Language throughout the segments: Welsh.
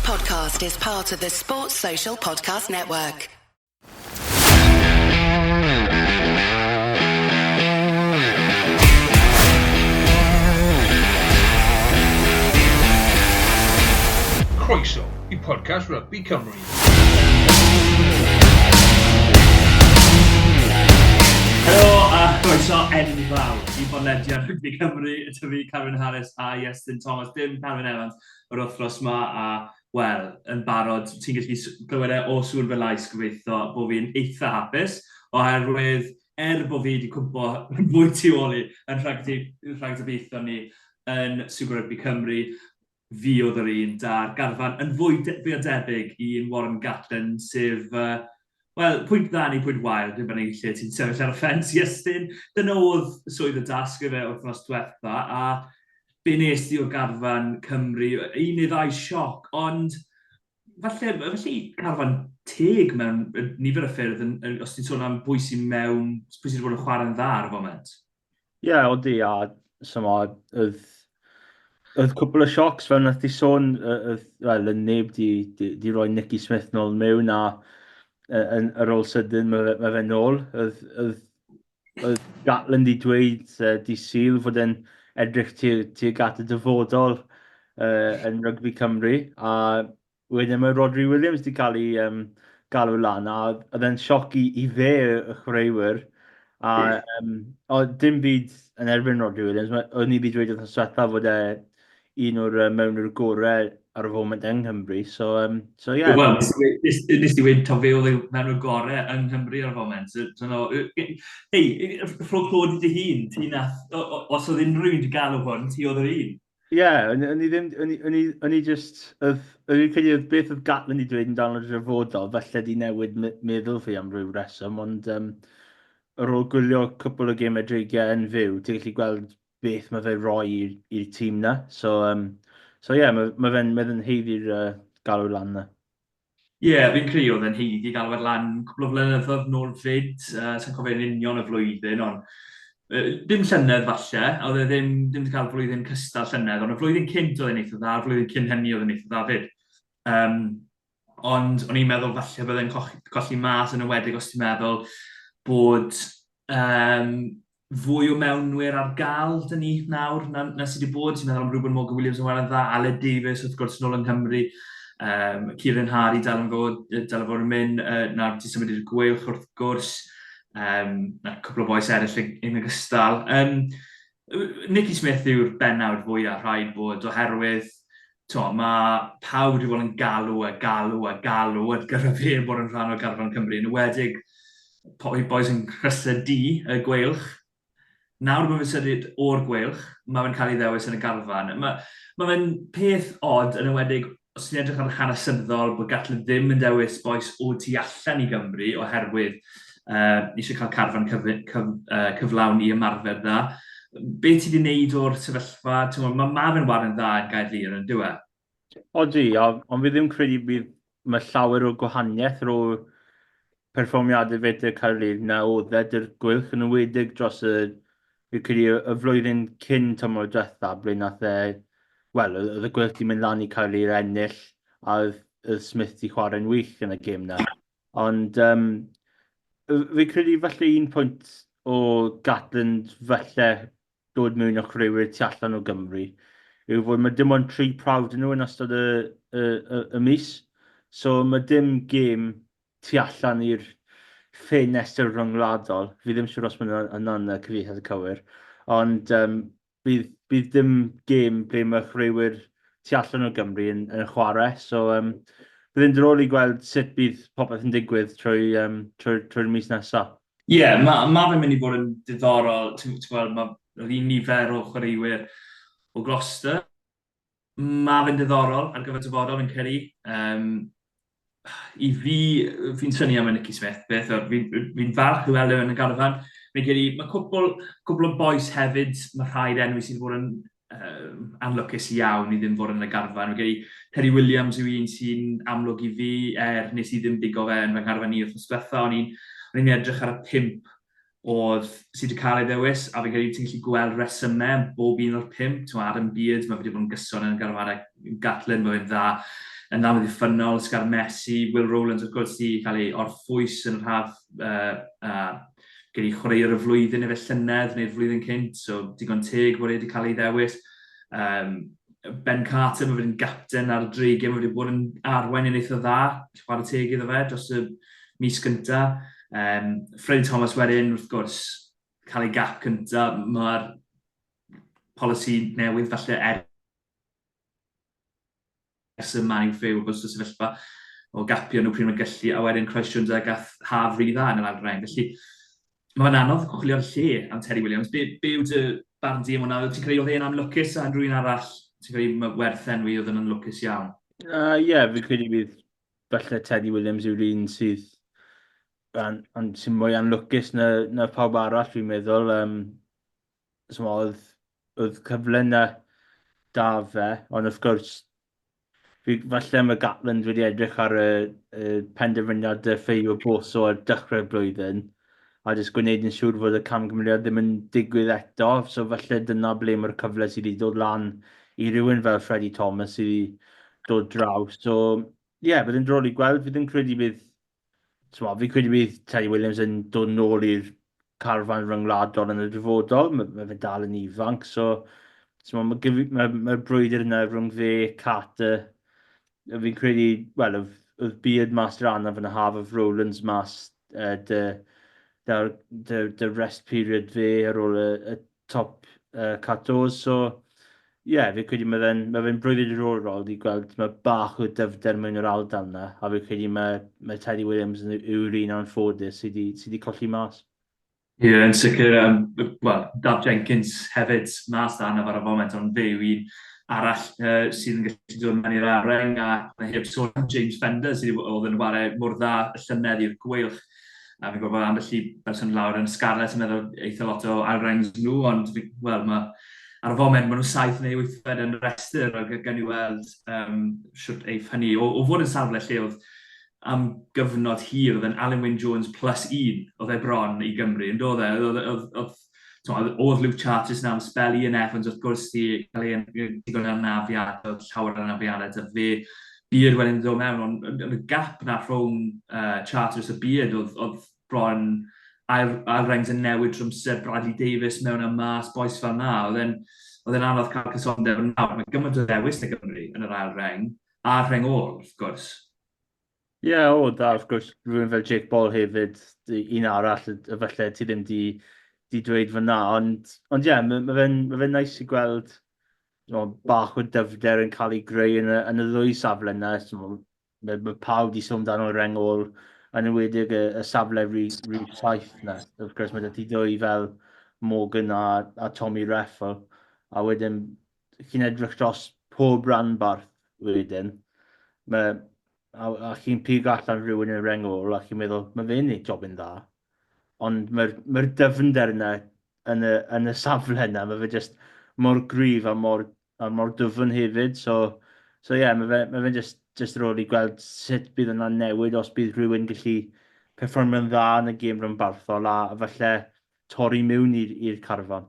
podcast is part of the Sports Social Podcast Network. Croeso i podcast Rugby Cymru. Helo a chroeso enfawr i bodlediad Rygbi Cymru, y tyfu Carwyn Harris a Iestyn Thomas, dim Carwyn Evans yr wythnos ma a, wel, yn barod, ti'n gallu glywed e o sŵn fy lais gobeithio bod fi'n eitha hapus, oherwydd er bod fi wedi cwmpo yn fwy tu ôl i yn rhagdybiaethon ni yn Super Rugby Cymru, fi oedd yr un 'da'r garfan yn fwy fwy o debyg i un Warren Gatland, sef, uh, wel, pwynt dda neu pwynt wael, dwi'n bynnag lle ti'n sefyll ar y ffens, Iestyn. Dyna oedd swydd y dasg i fe wythnos diwetha, a be nes di o'r garfan Cymru, un neu ddau sioc, ond falle, falle carfan teg mewn nifer o ffyrdd, yn, yn, os ti'n sôn am pwy sy'n mewn, pwy sydd wedi bod yn chwarae'n dda ar y foment. Ie, yeah, odi, a so oedd, oedd cwpl o siocs fel nath di sôn, oedd, wel, yn neb di, di, di roi Nicky Smith nôl mewn a yn, ar ôl sydyn mae fe, mae fe nôl. Oedd, oedd, oedd Gatland di dweud uh, di Sul fod e'n edrych tuag at y dyfodol uh, yn rygbi Cymru a Wedyn mae Rhodri Williams 'di cael ei um, galw lan a oedd e'n sioc i, i fe y chwaraewyr. A um, o, dim byd yn erbyn Rhodri Williams, mae, o'n i wedi dweud wrth diwethaf fod e un o'r uh, mewnwyr gorau ar y foment yng Nghymru. So, um, so yeah. Wel, nes, nes i weud taw fe oedd y mewnwyr gorau yng Nghymru ar y foment. So, so no, hei, rho clod i dy hun, ti nath, os oedd unrhyw un wedi galw hwn, ti oedd yr un. Ie, yeah, o'n i ddim, o'n i, o'n i, o'n i just, oedd, o'n i'n credu oedd beth oedd Gatland i dweud yn dal yn dyfodol, falle di newid meddwl fi am ryw reswm, ond um, ar ôl gwylio cwpl o gemau dreigiau yn fyw, ti'n gallu gweld beth mae fe roi i'r tîm na. So, um, so ie, yeah, mae, mae fe'n mae fe haeddu'r uh, galw lan na. Ie, yeah, fi'n credu oedd e'n haeddu galw ar lan cwpl o flynyddoedd nôl fyd, uh, sa'n cofio yn union y flwyddyn, ond uh, dim llynedd falle, oedd e ddim, ddim wedi cael flwyddyn cystal llynedd, ond y flwyddyn cynt oedd e'n eitha dda, y flwyddyn cyn hynny oedd e'n eitha dda fyd. Um, ond o'n i'n meddwl falle byddai'n colli, colli mas yn ywedig os ti'n meddwl bod um, fwy o mewnwyr ar gael dyn ni nawr na, na sydd wedi bod. Ti'n meddwl am Ruben Morgan Williams yn waran dda, Aled Davies wrth gwrs yn ôl yng Nghymru, um, Kieran Hardy dal yn fod, dal yn fod yn mynd, uh, nawr wedi symud i'r gweilch wrth gwrs, um, na cwpl o boes eraill yn, yn ogystal. Um, Nicky Smith yw'r bennawd fwyaf rhaid bod oherwydd to, mae pawb wedi bod yn galw a galw a galw at gyda fe bod yn rhan o garfan Cymru, yn ewedig boys yn crysau du, y gweilch. Nawr mae fe'n symud o'r gweilch, mae fe'n cael ei ddewis yn y garfan. Mae, mae fe'n peth od yn ewedig os ti'n edrych ar hanesyddol bod Gatland ddim yn dewis boys o tu allan i Gymru oherwydd uh, eisiau cael carfan cyf, cyf, uh, cyflawn i ymarfer dda. Be ti wedi wneud o'r sefyllfa? Mae ma fe'n waren dda yn Gaerlŷr yn dyw e? Odi, ond fi ddim credu bydd mae llawer o gwahaniaeth ar ôl perfformiadau fe 'da Caerdydd na oedd e 'da'r Gweilch, yn enwedig dros y, fi'n credu, y flwyddyn cyn tymor diwetha, ble nath e, wel, oedd y Gweilch 'di mynd lan i Caerdydd ennill, a oedd, oedd Smith 'di chwarae'n wych yn y gêm na. Ond um, fi'n credu falle un pwynt o Gatland falle dod mewn o chwaraewyr tu allan o Gymru yw fod mae dim ond tri prawf dyn nhw yn ystod y, y, y, y mis. So mae dim gêm tu allan i'r ffenestr rhyngwladol. Fi ddim siŵr os mae hwnna'n cyfieithiad cywir. Ond um, bydd, bydd dim gêm ble mae chwaraewyr tu allan o Gymru yn, yn chwarae. So um, bydd yn diddorol i gweld sut bydd popeth yn digwydd trwy, um, trwy, trwy'r mis nesaf. Ie, yeah, mae ma fe'n mynd i fod yn diddorol. Ti'n gweld, mae yr un nifer o chwaraewyr o Gloucester. Mae fe'n diddorol ar gyfer dyfodol yn credu. Um, I fi, fi'n syni am y Nicky Smith, beth o'r, fi'n fi falch i weld e yn y garfan. Fi'n credu, mae cwpl, cwpl o bois hefyd, mae rhaid enwi sydd wedi bod yn um, anlwcus iawn i ddim fod yn y garfan. Fi'n credu Terry Williams yw un sy'n amlwg i fi, er nes i ddim bigo fe yn fy ngharfan i wythnos diwetha, o'n i'n edrych ar y pump oedd sydd wedi cael ei ddewis, a fi'n credu ti'n gallu gweld resymau yn bob un o'r pump. Ti'n Adam Beard, mae wedi bod yn gyson yn y garfan, Gatland, mae fe'n dda. yn dda amddiffynnol, Sgarmesi, Will Rowlands wrth gwrs di cael ei orffwys yn yr haf a gen i chwaraewr y flwyddyn efe llynedd neu'r flwyddyn cynt, so digon teg bod e wedi cael ei ddewis. Um, Ben Carter, mae fe'n gapten ar y dreigiau, mae wedi bod yn arwain yn eitha dda, chwarae teg iddo fe dros y mis gynta. Um, Freddie Thomas wedyn, wrth gwrs, cael ei gap cynta, mae'r polisi newydd falle ers y Man U Fyw, wrth gwrs, y sefyllfa o gapio nhw pryd mae'n gallu, a wedyn Christ Jones a gath haf rili dda yn yr ail reng. Felly, mae fe'n anodd chwilio'r lle am Teddy Williams. Be, be yw dy barn di am hwnna? Ti'n credu oedd e'n anlwcus a unrhyw un arall ti'n credu mae werth enwi oedd yn anlwcus iawn? Ie, uh, yeah, fi'n credu bydd falle Teddy Williams yw'r un sydd an, an, sy'n mwy anlwcus na, na pawb arall, fi'n meddwl. Um, so, oedd, oedd cyfle na da fe, ond wrth gwrs, fi, falle mae Gatland wedi edrych ar y, y penderfyniad y Ffeio Boso ar dechrau'r blwyddyn, a jyst gwneud yn siŵr fod y camgymeriad ddim yn digwydd eto, so falle dyna ble mae'r cyfle sydd wedi dod lan i rywun fel Freddie Thomas sydd wedi dod draw. So, ie, yeah, bydd yn drol i gweld, fi ddim credu bydd T'mo, fi'n credu bydd Teddy Williams yn dod nôl i'r carfan ryngwladol yn y dyfodol. Mae, mae fe dal yn ifanc, so t'mo, mae, mae, mae'r brwydr yna rhwng fe, Carter, fi'n credu, wel, oedd, oedd Beard mas i'r anaf yn y haf, oedd Rowlands mas uh, dy, dy, dy, dy rest period fe ar ôl y, y top uh, 14, so ie, yeah, fi'n credu mae fe'n ma fe brwyddyn diddorol i gweld mae bach o dyfnder mewn yr ardal yna, a fi'n credu mae, mae Teddy Williams yn yw'r un anffodus sydd wedi sy colli mas. Ie, yeah, yn sicr, um, well, Daf Jenkins hefyd, mas da anaf ar y foment, ond fe yw un arall uh, sydd yn gallu dod mewn i'r areng, a heb sôn am James Fender sydd oedd yn chwarae mor dda y llynedd i'r Gweilch. A fi'n gwybod ambell i berson lawr yn Scarlets yn meddwl eitha lot o ail rangs nhw, ond wel, mae ar y foment maen nhw saith neu wythfed yn y rhestr, a gawn ni weld um, shwt eiff hynny. O, o fod yn safle lle oedd am gyfnod hir, oedd yn Alun Wyn Jones plus un, oedd e bron i Gymru, yn doedd e? Oedd, oedd, oedd, oedd, oedd Luke Charteris na am sbel, Ian Evans wrth gwrs di cael ei digon o anafiad, oedd llawer o anafiadau 'da fe. Beard wedyn yn dod mewn, ond y gap na rhwng uh, Charteris a Beard oedd, oedd bron ail, ail rangs yn newid trwy amser, Bradley Davies mewn a mas, boes fel na, oedd e'n oedd e'n anodd cael cysondeb yn nawr. Mae gymaint o ddewis na Gymru yn yr ail reng, a'r rheng ôl, wrth gwrs. Ie, yeah, o, da, wrth gwrs, rhywun fel Jake Ball hefyd, un arall, efallai ti ddim di, di dweud fyna, ond, ond ie, yeah, mae ma fe'n ma fe nice i gweld no, bach o dyfnder yn cael ei greu yn y, yn y ddwy safle yna. So, mae, mae pawb wedi sôn amdano reng ôl, yn enwedig y, y safle rhif, rhif saith yna. Wrth gwrs, mae 'da ti ddwy fel Morgan a, a Tommy Reffel, a wedyn chi'n edrych dros pob ranbarth wedyn, mae, a, a chi'n pigo allan rhywun yn y reng ôl a chi'n meddwl, mae fe'n neud jobyn dda. Ond mae'r mae dyfnder yna yn y, yn y safle yna, mae fe just mor gryf a mor, a mor dwfn hefyd. So, so yeah, mae fe, mae fe just, just ar ôl i gweld sut bydd yna'n newid os bydd rhywun gallu perfformio'n dda yn y gêm rhanbarthol a falle torri mewn i'r carfan.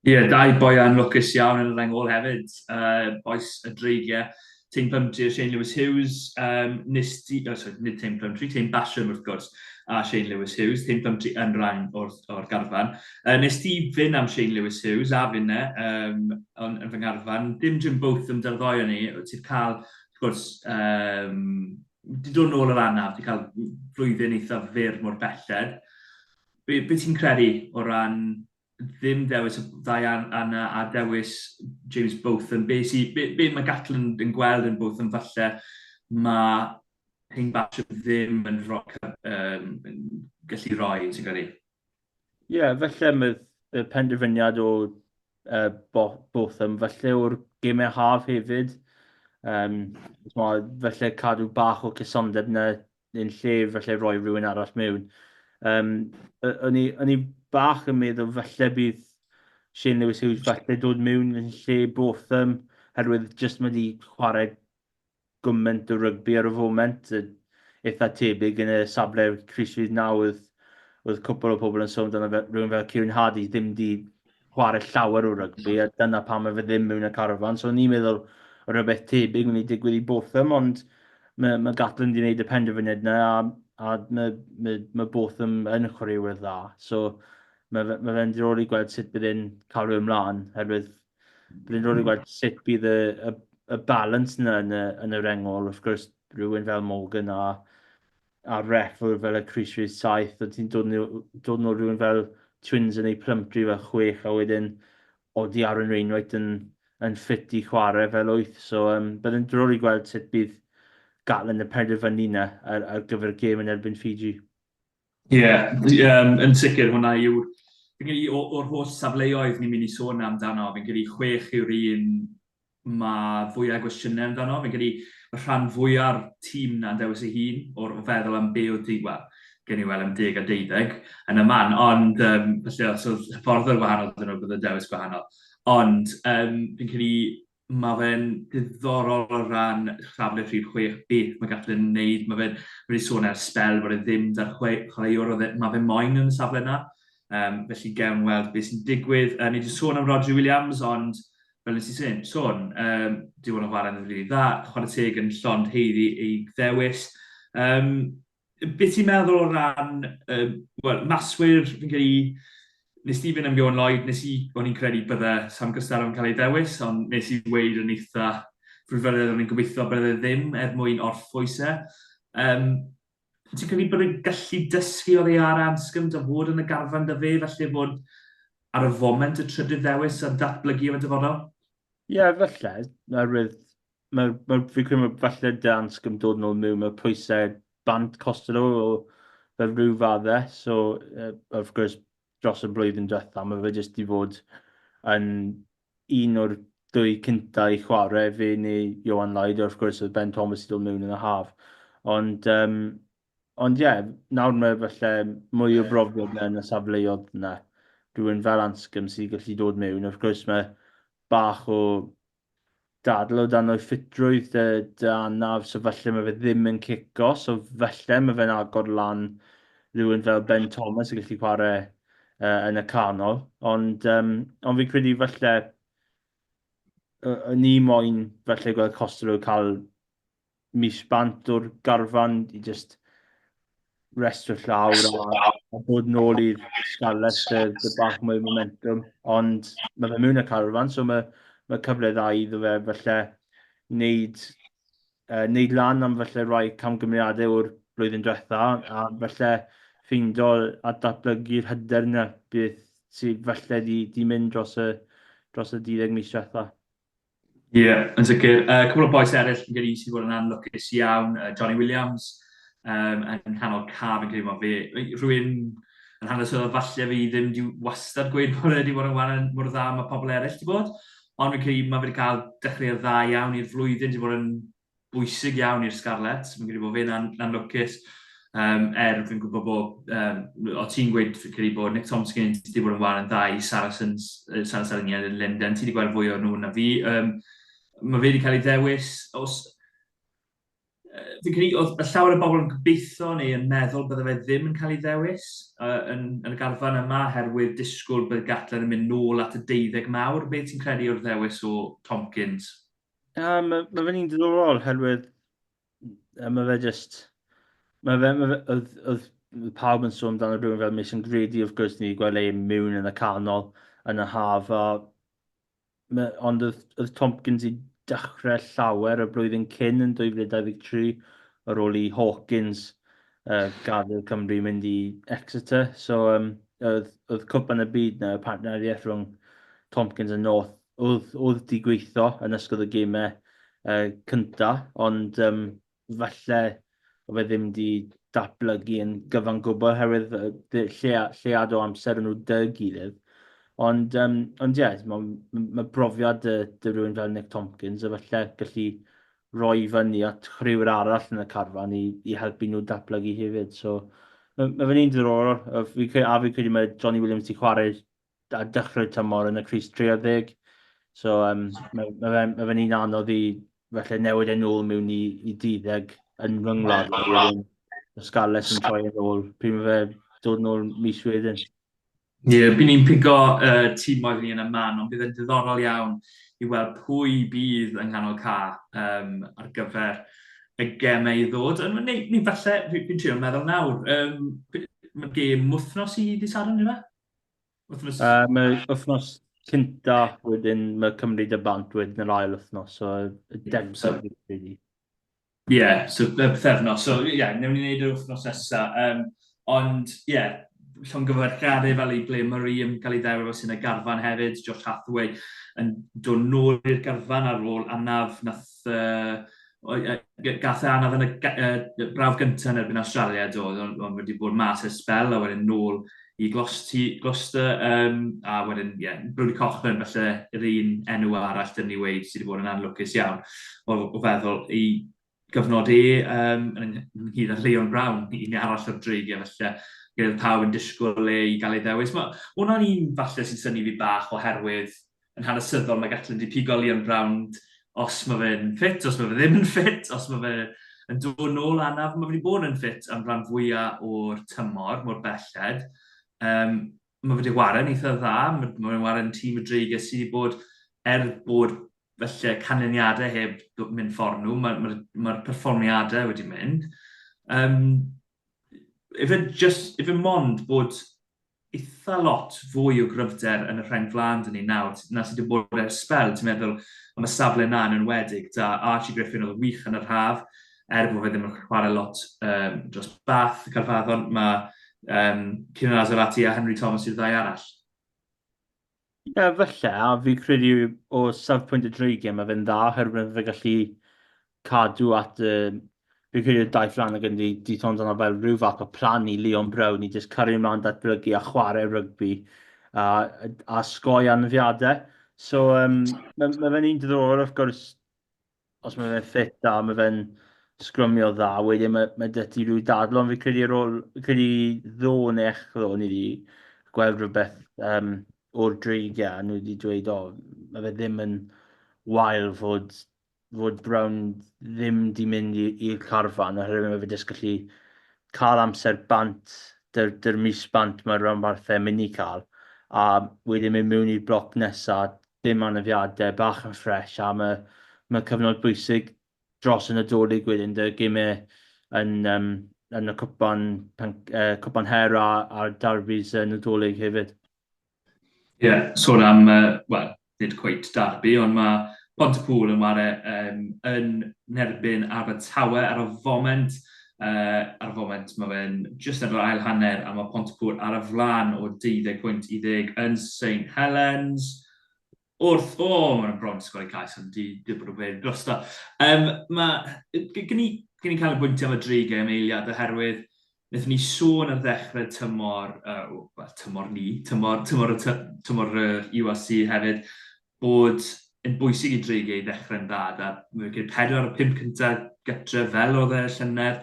Ie, yeah, dau boi anlwcus iawn yn y reng ôl hefyd. Uh, bois y Dreigiau. Tane Plumtree a Shane Lewis Hughes. Um, nes di, oh, sorry, nid Tane Plumtree, Tane Basham wrth gwrs, a Shane Lewis Hughes. Tane Plumtree yn rhan o'r, or garfan. Uh, nes di fyn am Shane Lewis Hughes a finne um, yn, yn fy ngharfan. Dim Jim Botham dy'r ddoi o'n ni. Ti'n cael, wrth gwrs, um, di dod nôl yr anaf, di cael flwyddyn eitha fyr mor belled. Be, be ti'n credu o ran ddim dewis y ddau Anna a dewis James Botham. Be, sy, be, be mae Gatland yn gweld yn Botham falle mae Payne Basham ddim yn ro, um, gallu rhoi, ti'n credu? Ie, yeah, falle mae y penderfyniad o uh, Botham, falle o'r gemau haf hefyd. Um, falle cadw bach o cysondeb na yn lle falle rhoi rhywun arall mewn. Um, o'n i, o'n i bach yn meddwl falle bydd Shane Lewis Hughes falle dod mewn yn lle Botham, herwydd jyst mae wedi chwarae gymaint o rygbi ar y foment, eitha tebyg yn y safle Chris Rees naw oedd, oedd cwpl o pobl yn sôn amdano fe, rhywun fel Kieran Hardy ddim wedi chwarae llawer o rygbi, a dyna pam mae fe ddim mewn y carfan. So o'n i'n meddwl, rhywbeth tebyg mynd i digwydd i Botham, ond mae, mae Gatland wedi gwneud y penderfyniad yna a, a mae, mae, mae Botham yn chwaraewyr dda. So mae, mae fe'n diddorol i gweld sut bydd e'n cael ymlaen, herwydd bydd e'n diddorol i gweld sut bydd y, y, y balance yna yn y, yn y rengol. Wrth gwrs, rhywun fel Morgan a a ref fel y crys rhif 7, a ti'n dod, dod nôl rhywun fel Twins yn ei Plumtree fel 6, a wedyn odi Aaron Wainwright yn, yn ffit i chwarae fel 8. So um, bydd yn drol i gweld sut bydd Gatland yn penderfynu na ar, ar gyfer y gêm yn erbyn Fiji. Ie, yeah, um, yn sicr hwnna yw'r... Fi'n credu o'r holl safleoedd ni'n mynd i sôn amdano, fi'n credu chwech yw'r un mae fwyaf o gwestiynau amdano. Fi'n credu y rhan fwya'r tîm 'na'n dewis ei hun o'r feddwl am be oedd di, wel, gen i weld am deg a deuddeg yn y man, ond um, felly os oedd hyfforddwr gwahanol dyn nhw, bydd y dewis gwahanol. Ond um, fi'n credu mae fe'n diddorol o ran safle rhif chwech beth mae Gatland yn wneud. Mae fe'n wedi sôn ers sbel bod e ddim da'r chwaraewr oedd e, mae fe moyn yn y safle yna. Um, felly gewn weld beth sy'n digwydd. Uh, ni wedi sôn am Rodri Williams, ond fel nes i sôn, sôn um, di bod yn chwarae'n rili really dda, chwarae teg yn llond heiddi ei ddewis. Um, beth ti'n meddwl o ran, um, well, maswyr, fi'n credu, nes ti fynd am Ioan Lloyd, nes i, o'n i'n credu bydde Sam Costello yn cael ei ddewis, ond nes i weud yn eitha frwdfrydedd o'n i'n gobeithio bydde ddim er mwyn orffwys e. Um, Ti'n credu bod e'n gallu dysgu oddi ar Anscombe da fod yn y garfan da fe, felly bod ar y foment y trydydd ddewis a datblygu am y dyfodol? Ie, yeah, falle. Oherwydd, mae, mae, fi credu mae falle dy Anscombe dod nôl mewn, mae pwysau bant Costello o fel rhyw faddau. So, uh, of course, dros y blwyddyn diwetha, mae fe jyst i fod yn un o'r dwy cynta i chwarae, fe neu Ioan Lloyd, wrth gwrs oedd Ben Thomas i dod mewn yn y haf. Ond, um, ond ie, yeah, nawr mae falle mwy o brofiad na yn y safleoedd yna. Rhywun fel Anscombe sy'n gallu dod mewn. Wrth gwrs mae bach o dadl o dan o'i ffitrwydd dy, dy anaf, so falle mae fe ddim yn cico, so falle mae fe'n agor lan rhywun fel Ben Thomas yn gallu chwarae uh, yn y canol. Ond, um, ond fi'n credu falle uh, ni moyn falle gweld Costello cael mis bant o'r garfan i just restro llawr a, a bod nôl i'r Scarlets dy, dy bach mwy momentum. Ond mae fe mewn y carfan, so mae, mae cyfle dda iddo fe falle wneud, uh, wneud lan am falle rhai camgymeriadau o'r blwyddyn diwetha a falle ffeindo a datblygu'r hyder yna beth sydd falle di, di mynd dros y, dros y 12 mis diwetha. Ie, yeah, yn sicr. Uh, cwbl o bois eraill yn gyda sydd wedi bod yn anlwcus iawn, uh, Johnny Williams, um, yn nghanol caf yn credu bod fe, rhywun yn hanesyddol falle fi ddim di wastad gweud bod e wedi bod yn waran mor dda mae pobl eraill wedi bod, ond fi'n credu mae fe wedi cael dechreuad dda iawn i'r flwyddyn, wedi bod yn bwysig iawn i'r Scarlets, fi'n credu bod fe'n an anlwcus. Um, er fi'n gwybod bod, um, o ti'n gweud, fi'n credu bod Nick Tompkins wedi bod yn wael yn dda i Saracens, Saracens yn Llundain, ti wedi gweld fwy o nhw na fi. Um, mae fe wedi cael ei ddewis, os, fi'n credu oedd llawer o bobl yn gobeithio neu yn meddwl bydde fe ddim yn cael ei ddewis uh, yn, yn y garfan yma herwydd disgwyl bydd Gatland yn mynd nôl at y deuddeg mawr. Beth ti'n credu o'r ddewis o Tompkins? Um, mae ma fe'n un diddorol, herwydd mae fe just... Mae fe, mae fe, oedd, oedd pawb yn sôn amdano rhywun fel Mason Grady, wrth gwrs, ni wedi gweld e mewn yn y canol yn y haf, a, ma, ond oedd, oedd Tompkins i dechrau llawer y blwyddyn cyn yn 2023 ar ôl i Hawkins uh, gadael Cymru mynd i Exeter. So, um, oedd, oedd cwpan y byd na, y partneriaeth rhwng Tompkins a North Oedd, oedd 'di gweithio yn ystod y gemau uh, cynta, ond um, falle oedd fe ddim 'di datblygu yn gyfan gwbl oherwydd lle, llead o amser yn nhw dy gilydd. Ond, um, ond ie, yeah, mae ma brofiad dy, dy rhywun fel Nick Tompkins a falle gallu roi fyny at chwaraewyr arall yn y carfan i, i helpu nhw datblygu hefyd. So, mae ma fe'n un diddorol, a fi credu mae Johnny Williams 'di chwarae a dechrau'r tymor yn y crys 30. So um, mae, mae fe'n ma fe un anodd i felly newid e'n ôl mewn i, i duddeg yn rhyngwlad. Y Scarlets yn troi yn ôl pryd mae fe dod yn ôl mis wedyn. Ie, yeah, byn ni'n pigo uh, tîm oedd ni yn y man, ond bydd yn diddorol iawn i weld pwy bydd yng nghanol ca ar gyfer y gemau i ddod. Neu, neu falle, fi'n trio meddwl nawr, mae gêm wythnos i ddydd Sadwrn, yw e? Wythnos... Mae wythnos cynta, wedyn mae Cymru dy bant wedyn yr ail wythnos, so y degfed fi'n credu. Ie, yeah, so y pythefnos. So ie, yeah, newn ni wneud yr wythnos nesaf. Ond ie, yeah, llongyfarchiadau fel i Blair Murray yn cael ei ddewis yn y garfan hefyd, Josh Hathaway yn dod nôl i'r garfan ar ôl anaf nath uh, gath e anaf yn y brawf gyntaf yn erbyn Australia, do, ond wedi bod mas ers sbel a wedyn nôl i Gloucester, a wedyn, ie, yeah, Brodie Cochran, falle yr un enw arall dyn ni weud sydd wedi bod yn anlwcus iawn o, o feddwl i gyfnod e, ynghyd â Leon Brown, un arall o'r dreigiau falle, gyda pawb yn disgwyl e i gael ei ddewis. Mae hwnna'n un falle sy'n synnu fi bach oherwydd yn hanesyddol mae Gatland wedi pigo Leon Brown os mae fe'n ffit, os mae fe ddim yn ffit, os mae fe yn dod nôl anaf, mae fe wedi bod yn ffit am rhan fwyaf o'r tymor, mor belled. Mae fe wedi chwarae'n eitha dda, mae fe'n chwarae'n tîm y Dreigiau sydd wedi bod, er bod felly canlyniadau heb mynd ffordd nhw, mae'r ma, ma, ma perfformiadau wedi mynd. Ife just, ife mond bod eitha lot fwy o gryfder yn y rheng flaen 'da ni nawr na sydd wedi bod ers sbel. Ti'n meddwl am y safle 'na yn enwedig 'da Archie Griffin oedd yn wych yn yr haf, er bod fe ddim yn chwarae lot dros Bath, Caerfaddon, mae Kieran Azelati a Henry Thomas yw'r ddau arall. Ie, yeah, falle, a fi credu o safbwynt y dreigiau mae fe'n dda, oherwydd fe gallu cadw at y... Fi'n credu daeth lan ag ynddi di sôn amdano fel rhyw fath o plan i Leon Brown i jyst cario ymlaen datblygu a chwarae rygbi a, a sgoi anafiadau. So, mae ma fe'n un diddorol, wrth gwrs, os mae fe'n ffit a mae fe'n sgrymio dda, wedyn mae, mae dy ti rhyw dadl, ond fi credu ar ôl, fi credu ddo neu echddo, ni wedi gweld rhywbeth o'r dreigiau, a nhw wedi dweud, o, mae fe ddim yn wael fod, fod Brown ddim wedi mynd i'r carfan, oherwydd mae fe jyst gallu cael amser bant, dy'r, dy'r mis bant mae'r rhanbarthau mynd i cael, a wedyn mynd mewn i'r bloc nesaf, dim anafiadau, bach yn ffres, a mae, mae cyfnod bwysig dros y Nadolig wedyn, dy gemau yn, yn y cwpan, pen, cwpan her a, a'r darbys y Nadolig hefyd. Ie, yeah, sôn am, wel, nid cweit darbi, ond mae Pontypool yn ware yn nerbyn Abertawe ar y foment. Ar y foment mae fe'n jyst ar yr ail hanner a mae Pontypool ar y flaen o 12 pwynt i 10 yn St Helens. Wrth, o, oh, mae'n bron sgori cais, ond di, di bod yn wedi drosto. Mae, gen i, gen i cael y bwyntio am y dreigiau am eiliad oherwydd wnaethon ni sôn ar ddechrau tymor, well, tymor ni, tymor, tymor, y, tymor y URC hefyd, bod yn bwysig i Dreigiau i ddechrau'n dda. Da, mae'n cael 4 o'r 5 cyntaf gytre fel oedd e y llynedd.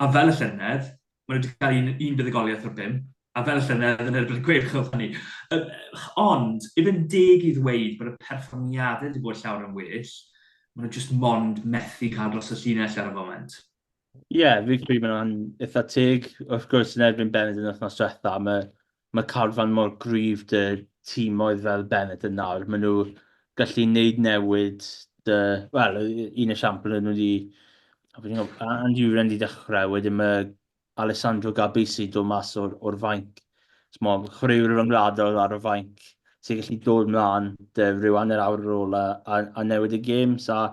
A fel y llynedd, maen nhw wedi cael un, un buddugoliaeth o'r 5, a fel y llynedd yn erbyn y Gweilch oedd hynny. Ond, i fynd deg i ddweud bod y perfformiadau wedi bod llawer yn well, maen nhw jyst mond methu cael dros y llinell ar y foment. Ie, yeah, fi'n credu bod hwnna'n eitha teg. Wrth gwrs, yn erbyn Benetton yn wythnos diwetha, mae, mae carfan mor gryf dy tîmoedd fel Benetton nawr. Maen nhw gallu neud newid dy... Wel, un esiampl nhw wedi... Andy Uren wedi dechrau, wedyn mae Alessandro Garbisi dod mas o'r, or fainc. So, mae chwaraewr rhyngwladol ar y fainc sy'n gallu dod mlaen dy rhyw hanner awr ar ôl a, a, a newid y gêm. So,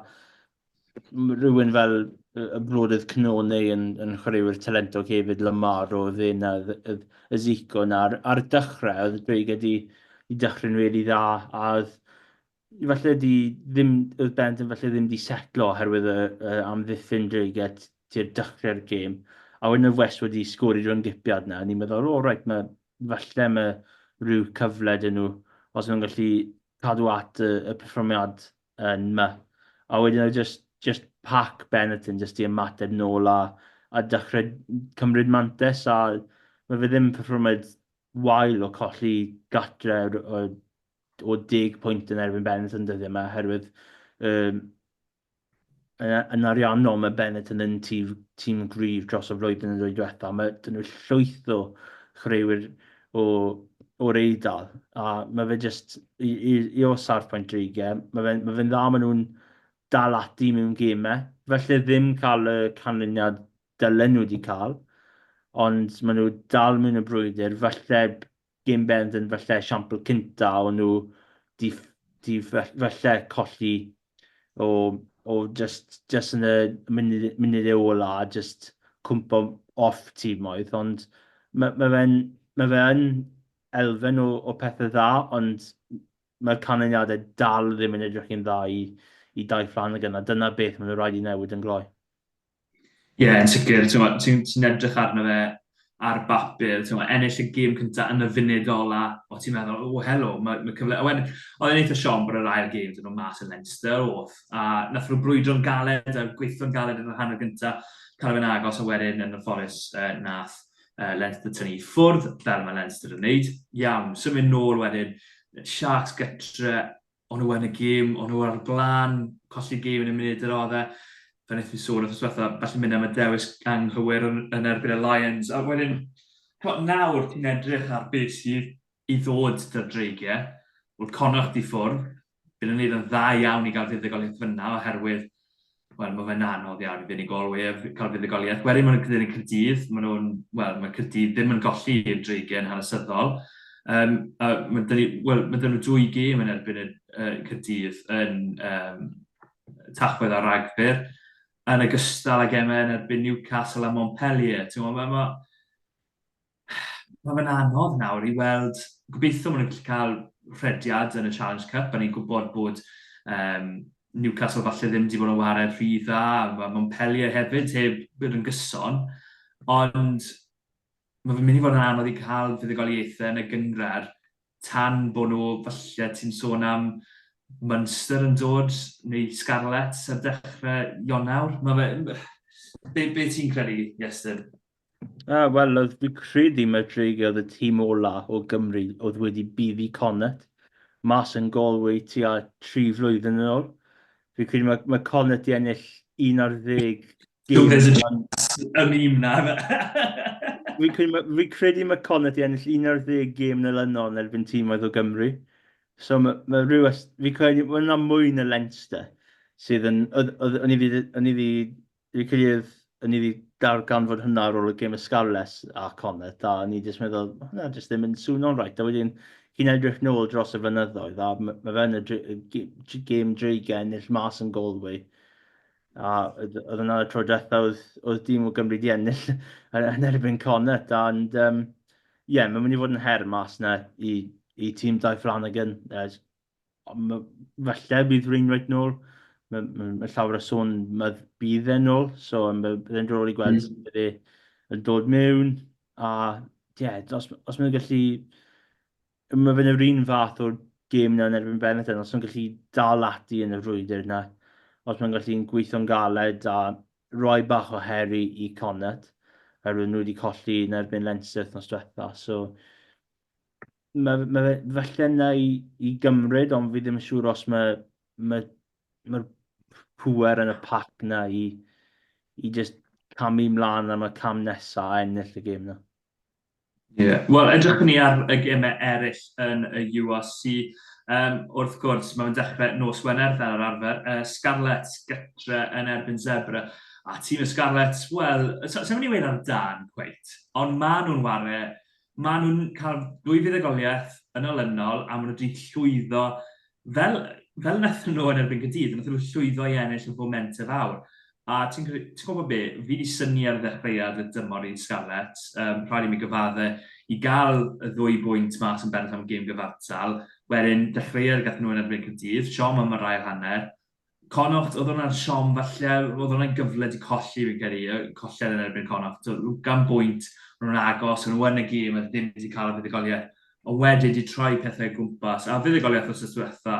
rhywun fel y brodydd Cnone yn, yn chwaraewyr talentog hefyd, Lamar oedd e na, y Zico na. Ar, ar y dechrau, oedd y Dreigiau di, di dechrau'n really dda, a oedd falle di ddim, oedd Benton falle ddim di setlo oherwydd y, y amddiffyn Dreigiau tua'r dechrau'r gêm. A wedyn oedd West wedi sgori rhwng gipiad na, a ni'n meddwl, o reit, mae, falle mae rhyw cyfle dyn nhw, os nhw'n gallu cadw at y, y perfformiad yn ma. A wedyn oedd just, just pac Benetton just i ymateb nôl a, a dechrau cymryd mantais a mae fe ddim perfformiad wael o colli gatre o, o 10 pwynt yn erbyn Benetton dyddiau yma oherwydd um, yn, yn ariannol mae Benetton yn tîm, tîm gryf dros y flwyddyn yn ddwy diwetha. Mae dyn nhw llwyth o chwaraewyr o o'r Eidal, a mae fe jyst, i, i, i o safbwynt dreigiau, mae fe'n ma fe dda maen nhw'n dal ati mewn gemau. Felly ddim cael y canlyniad dylen nhw wedi cael, ond maen nhw dal mewn y brwydr, falle gêm Benetton, falle esiampl cynta o'n nhw di, di falle colli o, o just, just yn y munud, munudau ola, just cwmpo off tîmoedd, ond mae, mae fe'n ma fe yn elfen o, o pethau dda, ond mae'r canlyniadau dal ddim yn edrych yn dda i, i Dai Flanagan, a dyna beth maen nhw rhaid i newid yn gloi. Ie, yeah, yn sicr, ti'n ti, ti edrych arno fe ar bapur, ti'n ennill y gêm cyntaf yn y funud ola, o ti'n meddwl, o, helo, mae, mae cyfle... A wedyn, oedd e'n eitha siom bod yr ail gêm dyn nhw mas yn Leinster, oedd. A nath nhw brwydro'n galed a gweithio'n galed yn yr hanner gyntaf, cael fe'n agos, a wedyn yn y fforus uh, nath uh, Leinster tynnu i ffwrdd, fel mae Leinster yn wneud. Iawn, symud nôl wedyn, Sharks gytre, o'n nhw yn y gêm, o'n nhw ar y blaen, colli gêm yn y munud yr oedd e. Fe wnaeth fi sôn wrth diwetha, falle mynd am y dewis anghywir yn, yn erbyn y Lions. A wedyn, nawr ti'n edrych ar beth sydd i ddod dy'r dreigiau, wel Connacht i ffwrdd, bydd yn neud yn dda iawn i gael fuddugoliaeth fyna oherwydd wel, mae fe'n anodd iawn i fynd i Galway a cael fuddugoliaeth. Wedyn maen nhw'n gyda Caerdydd, maen nhw'n, wel, mae Caerdydd ddim yn golli i'r Dreigiau yn hanesyddol. Um, a mae dyn ni, wel, mae dyn nhw dwy gêm yn erbyn y uh, Caerdydd yn um, Tachwedd a Ragfyr, yn ogystal â gemau yn erbyn Newcastle a Montpellier. Ti'n gwybod, mae, mae, mae fe'n anodd nawr i weld, gobeithio maen nhw'n gallu cael rhediad yn y Challenge Cup, a ni'n gwybod bod um, Newcastle falle ddim wedi bod yn wario rhy dda, mae Montpellier hefyd heb bod yn gyson, ond mae fe'n mynd i fod yn anodd i cael fuddugoliaethau yn y gynghrair tan bod nhw, falle ti'n sôn am Munster yn dod, neu Scarlets ar dechrau Ionawr. Mae fe... Be, be ti'n credu, Iestyn? Ah, wel, oedd fi credu mae Dreigiau oedd y tîm ola o Gymru oedd wedi buddu Connacht mas yn Galway tua 3 flwyddyn yn ôl. Fi credu mae, mae Connacht i ennill 11 gêm. There's a chance y meme na. fi, credu, fi credu mae Connacht i ennill 11 gêm yn olynol yn erbyn tîmoedd o Gymru. So mae, mae rhyw, fi credu, mae yna mwy na Leinster sydd yn, oedd, oedd, o'n i fi Fi'n credu oedd, o'n i wedi darganfod hwnna ar ôl y gêm y Scarlets a Connacht, a o'n i jyst meddwl, ma' hwnna jyst ddim yn swno'n reit. A wedyn, chi'n edrych nôl dros y flynyddoedd, a ma' fe yn y gêm dreigiau ennill mas yn Galway. A oedd hwnna y tro diwetha oedd, oedd dîm o Gymru di ennill yn erbyn Connacht. And, um, yeah, mae'n mynd i fod yn her mas na i, i tîm Dai Flanagan. Falle bydd Wainwright nôl. Mae, mae, mae llawer o sôn mae bydd e'n nôl, so mae bydd e'n drol i gweld mm. bydd e yn dod mewn. A ie, yeah, os, os mae'n gallu... Mae fe'n yr un fath o'r gêm na yn erbyn Benetton, os mae'n gallu dal ati yn y frwydr yna, os mae'n gallu gweithio'n galed a rhoi bach o her i, i Connacht, oherwydd nhw wedi colli yn erbyn Leinster wythnos diwetha, so mae, mae fe falle yna i, i gymryd, ond fi ddim yn siŵr os mae, mae, mae'r pŵer yn y pac na i, i just camu mlaen am y cam nesaf a ennill y gêm na. Ie, yeah. wel, edrychwn ni ar y gemau eraill yn y URC. Um, wrth gwrs, mae'n dechrau nos Wener fel yr arfer. Uh, Scarlets gytre yn erbyn Zebra. A tîm y Scarlets, wel, sa'n mynd i weud ar dan, cweit, ond maen nhw'n ware Maen nhw'n cael dwy fuddugoliaeth yn olynol a maen nhw wedi llwyddo, fel, fel wnaethon nhw yn erbyn Caerdydd, wnaethon nhw llwyddo i ennill y foment fawr. A ti'n ti gwybod be, fi wedi synnu ar ddechreuad y dymor i Scarlets, um, rhaid i mi gyfadde, i gael y ddwy bwynt mas yn bennill am gêm gyfartal, wedyn dechreuad gath nhw yn erbyn Caerdydd, siom am yr ail hanner, Connacht, oedd hwnna'n siom falle, oedd hwnna'n gyfle 'di colli fi'n credu, y colled yn erbyn Connacht. So, gan bwynt, o'n nhw'n agos, o'n nhw yn y gêm a ddim wedi cael y fuddugoliaeth. Ond wedyn 'di troi pethau o gwmpas, a fuddugoliaeth wythnos diwetha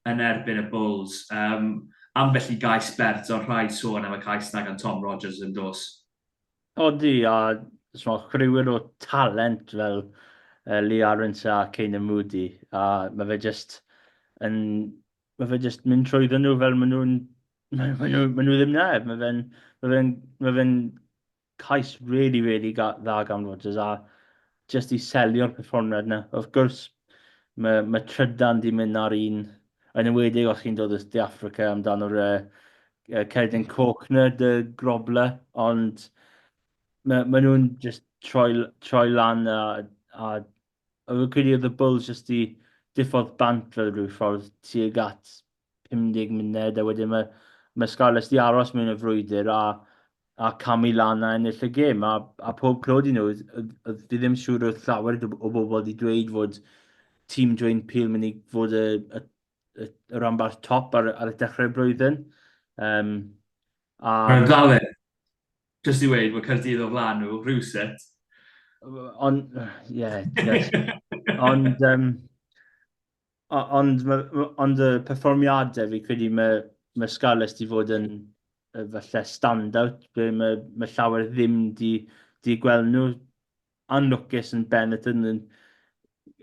yn erbyn y Bulls. Um, ambell i gais bert, ond rhaid sôn am y cais 'na gan Tom Rogers yn dos. Odi, a so, chwaraewyr o talent fel uh, Lee Arendse a Canan Moody, a mae fe just yn mae fe jyst mynd trwyddo nhw fel maen nhw'n... Maen nhw, maen nhw ddim na. Mae fe'n mae fe'n mae fe'n cais really, really dda gan Rodgers a jyst i selio'r perfformiad 'na. Wrth gwrs, mae, mae trydan di mynd ar un, yn enwedig os chi'n dod o De Affrica amdano'r uh, cerdyn coch 'na, dy Grobler, ond mae, mae nhw'n just troi, troi lan a, a, a fi'n credu oedd y Bulls just i diffodd bant fel rhyw ffordd tuag at 50 munud a wedyn mae, mae Scarlets di aros mewn y frwydr a, a camu lan a ennill y gêm a, a pob clod i nhw, fi ddim siŵr oedd llawer o bobl wedi dweud fod tîm Dwayne Peel mynd i fod y, y, y, y rhanbarth top ar, ar y dechrau'r blwyddyn. Um, a... Mae'n dal e. Just i weud, mae Caerdydd o flaen nhw, rhywsut. Ond, ie, yeah, yes. Ond, um, Ond, ond y perfformiadau fi credu mae, mae Scarlets di fod yn falle stand-out, ble mae, mae llawer ddim di, di gweld nhw. Anlwcus yn Benetton yn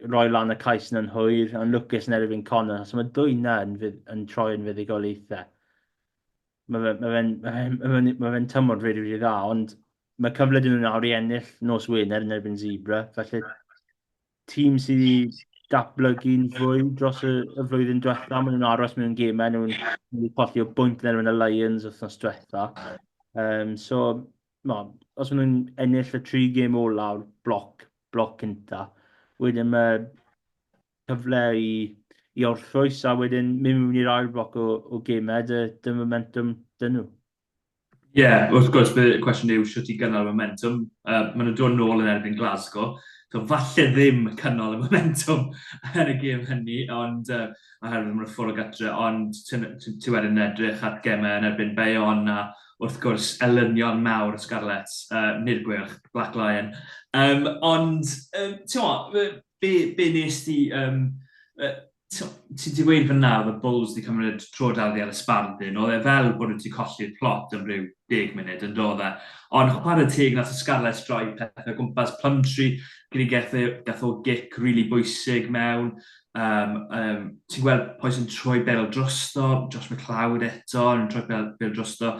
rhoi lan y cais yna'n hwyr, anlwcus yn erbyn Connor. So mae dwy na yn, yn troi yn fuddugoliaethau. Mae fe'n ma fe, ma fe, ma fe, ma fe tymor rili, rili dda, ond mae cyfle dyn nhw nawr i ennill nos Wener yn erbyn Zebra, felly tîm sydd wedi datblygu'n fwy dros y, y flwyddyn diwetha. Maen nhw'n aros mewn gemau, nhw'n wedi colli o bwynt yn erbyn y Lions wythnos diwetha. Um, so, no, os maen nhw'n ennill y tri gêm ola o'r bloc, bloc cynta, wedyn mae cyfle i, i orffwys a wedyn mynd mewn i'r ail bloc o, o gemau dy, dy momentum dyn nhw. Ie, yeah, wrth gwrs, y cwestiwn yw sut i gynnal momentum. Uh, maen nhw'n dod nôl yn erbyn Glasgow, so falle ddim cynnal y momentum yn y gêm hynny, ond uh, oherwydd maen nhw'n ffwrdd o gatre, ond ti wedyn yn edrych at gemau yn erbyn Bayonne a wrth gwrs elynion mawr y Scarlets, uh, nid Gweilch, Black Lion. Um, ond, um, ti'n be, be nes ti um, uh, Ti 'di gweud fan'na oedd y Bulls 'di cymryd tro dal ar y sbardun, oedd e fel bod nhw 'di colli'r plot am ryw deg munud yn do fe? Ond chwarae teg nath y Scarlets droi pethau o gwmpas, Plumtree gyda gath e gath o gic rili bwysig mewn, um, um, ti'n gweld pwy sy'n troi bêl drosto, Josh McLeod eto yn troi bêl, bêl drosto,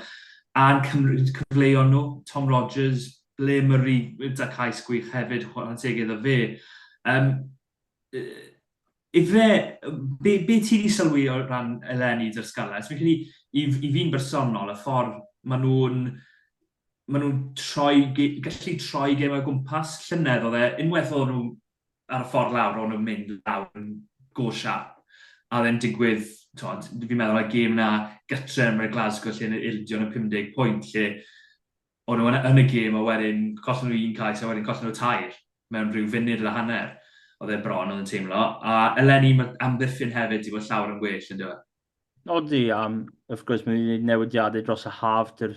a'n cymryd cyfleon nhw, Tom Rogers, Blair Murray gyda cais gwych hefyd, chwarae teg iddo fe. Um, Ife, be, be ti wedi sylwi o ran eleni 'da'r Scarlets? Fi'n credu, i, i fi'n bersonol, y ffordd maen nhw'n maen nhw'n troi, gallu troi gêm o gwmpas. Llynedd oedd e, unwaith oedd nhw ar y ffordd lawr, o'n nhw'n mynd lawr yn go sharp. A oedd e'n digwydd, tod, fi'n meddwl y gêm na gytre yn Glasgow lle yn ildio yn y 50 pwynt, lle O'n nhw yn y gêm a wedyn collon nhw un cais a wedyn collon nhw tair mewn rhyw funud a hanner. Oedd e bron, oedd yn teimlo. A eleni mae amddiffyn hefyd wedi bod llawer yn well, yn dweud? Odi, a wrth gwrs mae wedi gwneud newidiadau dros y haf, dy'r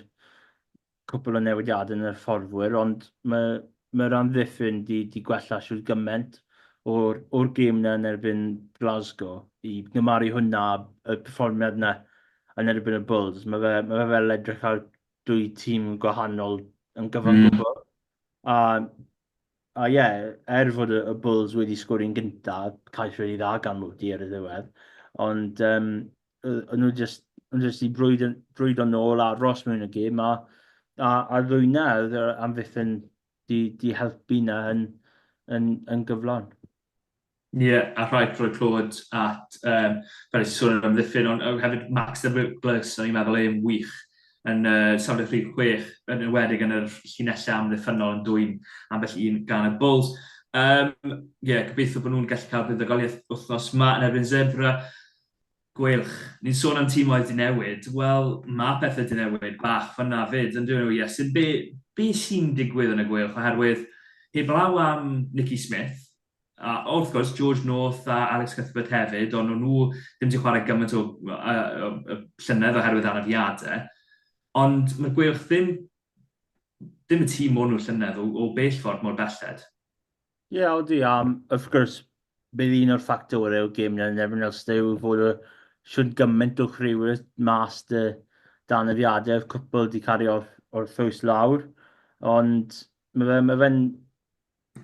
cwpl o newidiadau yn yr fforddwyr, ond mae'r mae amddiffyn di, di gwella siwr gymaint o'r, or gêm na yn erbyn Glasgow i gymaru hwnna y perfformiad na yn erbyn y Bulls. Mae fe, mae fe fel edrych ar dwy tîm gwahanol yn gyfan mm. gwbl. A, a ie, yeah, er fod y, y Bulls wedi sgori'n gyntaf, cais really dda gan Moody ar y ddiwedd, ond um, o'n nhw just, nhw just i brwyd, brwyd o'n ôl aros mewn y gêm, a, a, a ddwyna oedd yr amddiffyn di, di helpu na yn, yn, yn gyflon. Ie, yeah, a rhaid rhoi clod at, um, fel eisiau sôn am amddiffyn, ond hefyd Max Douglas, o'n i'n meddwl e'n wych yn uh, safle rhif 6, yn enwedig yn yr llinellau amddiffynnol yn dwyn ambell un gan y Bulls. Um, yeah, gobeithio bod nhw'n gallu cael buddugoliaeth wythnos yma yn erbyn Zebra. Gweilch. Ni'n sôn am timoedd 'di newid, wel, ma' pethe 'di newid bach fan'na 'fyd, yn dydyn nhw, Iestyn? Be, be sy'n digwydd yn y Gweilch? Oherwydd, heblaw am Nicky Smith, a wrth gwrs George North a Alex Cuthbert hefyd, ond o'n nhw ddim 'di chwarae gymaint o, o, o llynedd oherwydd anafiadau, ond mae'r Gweilch ddim, ddim y tîm o'n nhw llynedd o, o bell ffordd mor belled. Ie, yeah, odi, a wrth gwrs, bydd un o'r ffactorau o gêm yn erbyn Ulster yw fod y siwr gymaint o chwaraewyr mas dy dan anafiadau, cwpl di cario o'r, or ffwys lawr, ond mae fe'n ma fe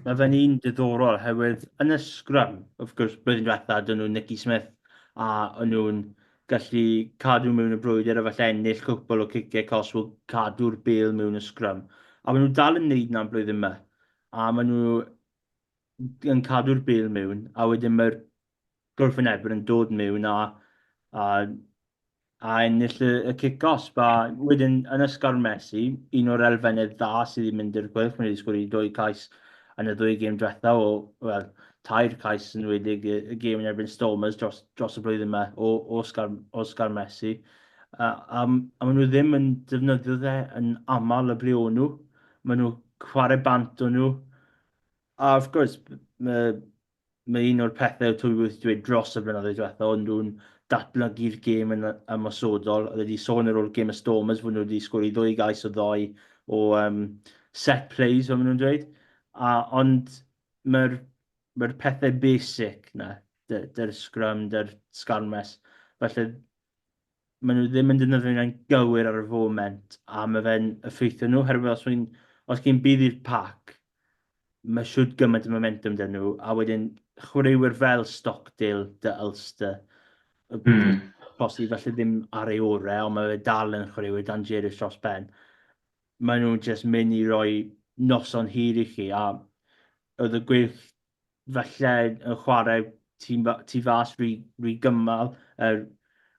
ma fe un diddorol oherwydd yn y sgrym, wrth gwrs, blwyddyn diwetha, dyn nhw Nicky Smith a o'n nhw'n gallu cadw mewn y brwydr a falle ennill cwpl o ciciau cosb o cadw'r bêl mewn y sgrym. A maen nhw dal yn neud na'n blwyddyn yma. A maen nhw... yn cadw'r bêl mewn, a wedyn mae'r gwrthwynebwyr yn dod mewn a, a, a ennill y, y cic-osb. A wedyn yn y sgarmesi, un o'r elfennau dda sydd wedi mynd i'r Gweilch, mae wedi sgori dwy cais yn y ddwy gêm diwetha o, wel, tair cais yn wedig y, y gêm yn erbyn Stormers dros, dros y blwyddyn yma o, o, sgar, o sgarmesi. A, a, a maen nhw ddim yn defnyddio fe yn aml y ble o'n nhw. Maen nhw chwarae bant o'n nhw. A wrth gwrs, mae, mae un o'r pethau Toby Booth wedi dweud dros y blynyddoedd diwethaf, ond nhw'n datblygu'r gêm yn ymosodol. Oedd wedi sôn ar ôl gêm y Stormers fod nhw wedi sgori ddwy gais o ddoi o um, set plays, fel maen nhw'n dweud. A, ond mae'r mae pethau basic na, dy'r scrum, dy'r sgarmes, felly maen nhw ddim yn defnyddio hwnna'n gywir ar y foment, a mae fe'n effeithio nhw, herwydd os, wy'n, os chi'n bydd i'r pac, mae siwt gymaint o momentum dyn nhw, a wedyn chwaraewyr fel Stockdale, dy Ulster, mm. posib falle ddim ar ei orau, ond mae fe dal yn chwaraewyr dangerous dros ben. Maen nhw'n just mynd i roi noson hir i chi, a oedd y Gweilch falle yn chwarae tu, tu fas rhy, rhy gymal, er,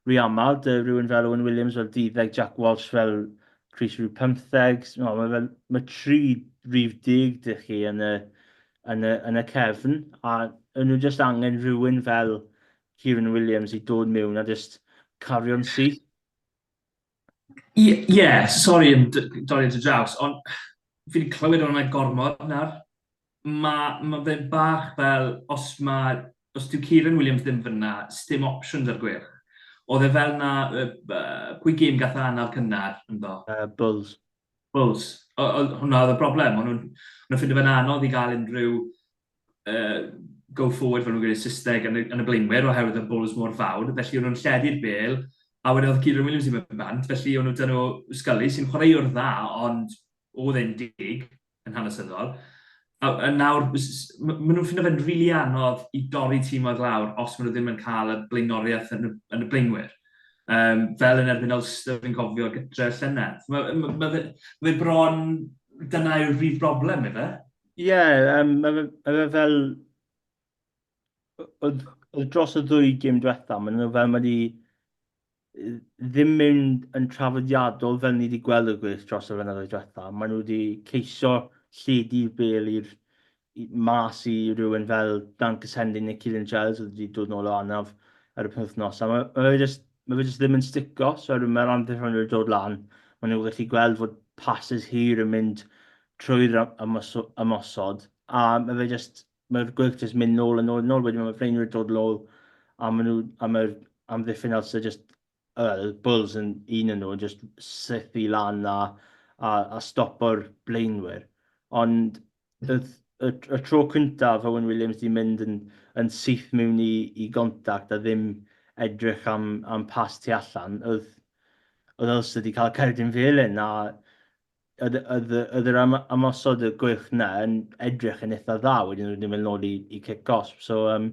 rhy aml, dy rhywun fel Owen Williams fel 12, Jack Walsh fel crys rhyw 15, no, mae, fel, mae tri rhif deg dy chi yn y, yn y, yn y cefn, a yn nhw just angen rhywun fel Kieran Williams i dod mewn a just cario'n syth. Ie, yeah, sori am dorri dy draws, ond fi wedi clywed hwnna gormod nawr. Mae ma fe bach fel, os mae, os dyw Kieran Williams ddim fyna, sdim options ar Gweilch. Oedd e fel na, uh, pwy gêm gath e anaf cynnar ynddo? Bulls. Bulls. O, hwnna oedd y broblem, o'n nhw'n nhw ffindio fe'n anodd i gael unrhyw uh, go forward fel nhw'n gwneud Saesneg yn y, yn y blaenwyr oherwydd y Bulls mor fawr, felly o'n nhw'n lledu'r bel, a wedyn oedd Kieran Williams yn mynd bant, felly o'n nhw dyn nhw Scully sy'n chwaraewr dda, ond oedd e'n dig yn hanesyddol. A, a nawr, maen nhw'n ffindio fe'n rili really anodd i dorri tîmoedd lawr os maen nhw ddim yn cael y blaenoriaeth yn y, yn y blaenwyr. Um, fel yn erbyn Ulster, fi'n cofio gytre llynedd. Mae ma, ma, fe, ma fe bron, dyna yw'r brif broblem, efe? Ie, yeah, um, mae fe, ma fe fel... Oedd, oedd dros y ddwy gêm diwetha, maen nhw fel mae wedi ddim mynd yn traddodiadol fel ni wedi gweld y Gweilch dros y flynyddoedd diwetha. Maen nhw wedi ceisio lledu'r bêl i'r mas i rhywun fel Dan Cassendine neu Keelan Giles oedd wedi dod nôl o anaf ar y penwythnos. A mae, mae, fe just, mae fe just ddim yn stico, so mae'r amddiffyn wedi dod lan. Maen nhw'n gallu gweld fod passes hir yn mynd trwy'r ymosod, a mae fe just, mae'r Gweilch just mynd nôl a nôl a nôl, wedyn mae'r Flaenwyr dod nôl, a maen nhw, a mae'r amddiffyn Ulster just, uh, Bulls yn un yn nhw, just sythu lan a, a, a stopo'r blaenwyr. Ond y, y, y tro cyntaf Owen Williams di mynd yn, yn syth mewn i, i gontact a ddim edrych am, am pas tu allan, oedd, oedd Ulster di cael cerdyn felyn a oedd, oedd, oedd yr am, ymosod y Gweilch na yn edrych yn eitha dda, wedyn nhw wedi mynd nôl i, i cic gosb. So, um,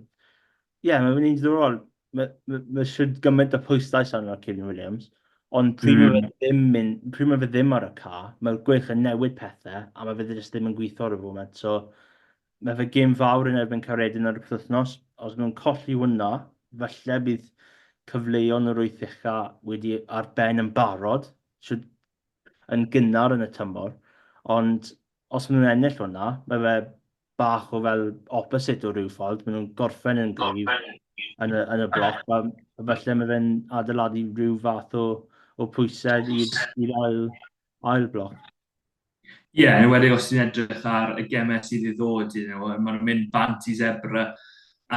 yeah, mae'n un diddorol. Mae ma, ma siwt gymaint o pwyslais arno Kieran Williams, ond pryd mm. mae fe ddim mynd, pryd mae fe ddim ar y ca, mae'r Gweilch yn newid pethau, a mae fe jyst ddim yn gweithio ar y foment. So, mae fe gêm fawr yn erbyn Caeredin ar y penwythnos. Os maen nhw'n colli hwnna, falle bydd cyfleon yr wyth ucha wedi ar ben yn barod. Shwt yn gynnar yn y tymor, ond os maen nhw'n ennill hwnna, mae fe bach o fel opposite o ryw ffordd, maen nhw'n gorffen yn gryf yn y, yn y bloc, a felly mae fe'n adeiladu rhyw fath o, o pwysau i'r ail, ail bloc. Ie, yeah, yn enwedig os ti'n edrych ar y gemau sydd i ddod, you know, maen nhw'n mynd bant i Zebra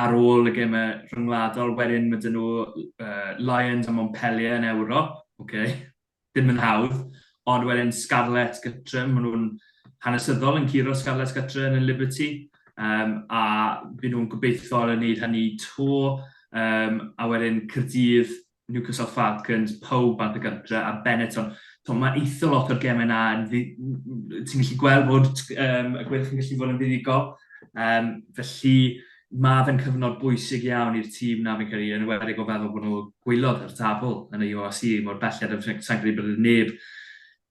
ar ôl y gemau rhyngwladol, wedyn mae dyn nhw uh, Lions a Montpellier yn Ewrop, okay. ddim yn hawdd, ond wedyn Scarlets gytre, maen nhw'n hanesyddol yn curo Scarlets gytre yn y Liberty, um, a byd nhw'n gobeithio yn wneud hynny to, um, a wedyn Cyrdydd, Newcastle Falcons, pawb bant y gytre, a Benetton. So, mae eitha lot o'r gemau na, ti'n gallu gweld bod um, y Gweilch yn gallu fod yn fuddugol. Um, felly, mae fe'n cyfnod bwysig iawn i'r tîm 'na fi'n credu, yn enwedig o feddwl bod nhw gwaelod ar tabl yn y URC mor belled, a sa i'n credu bod neb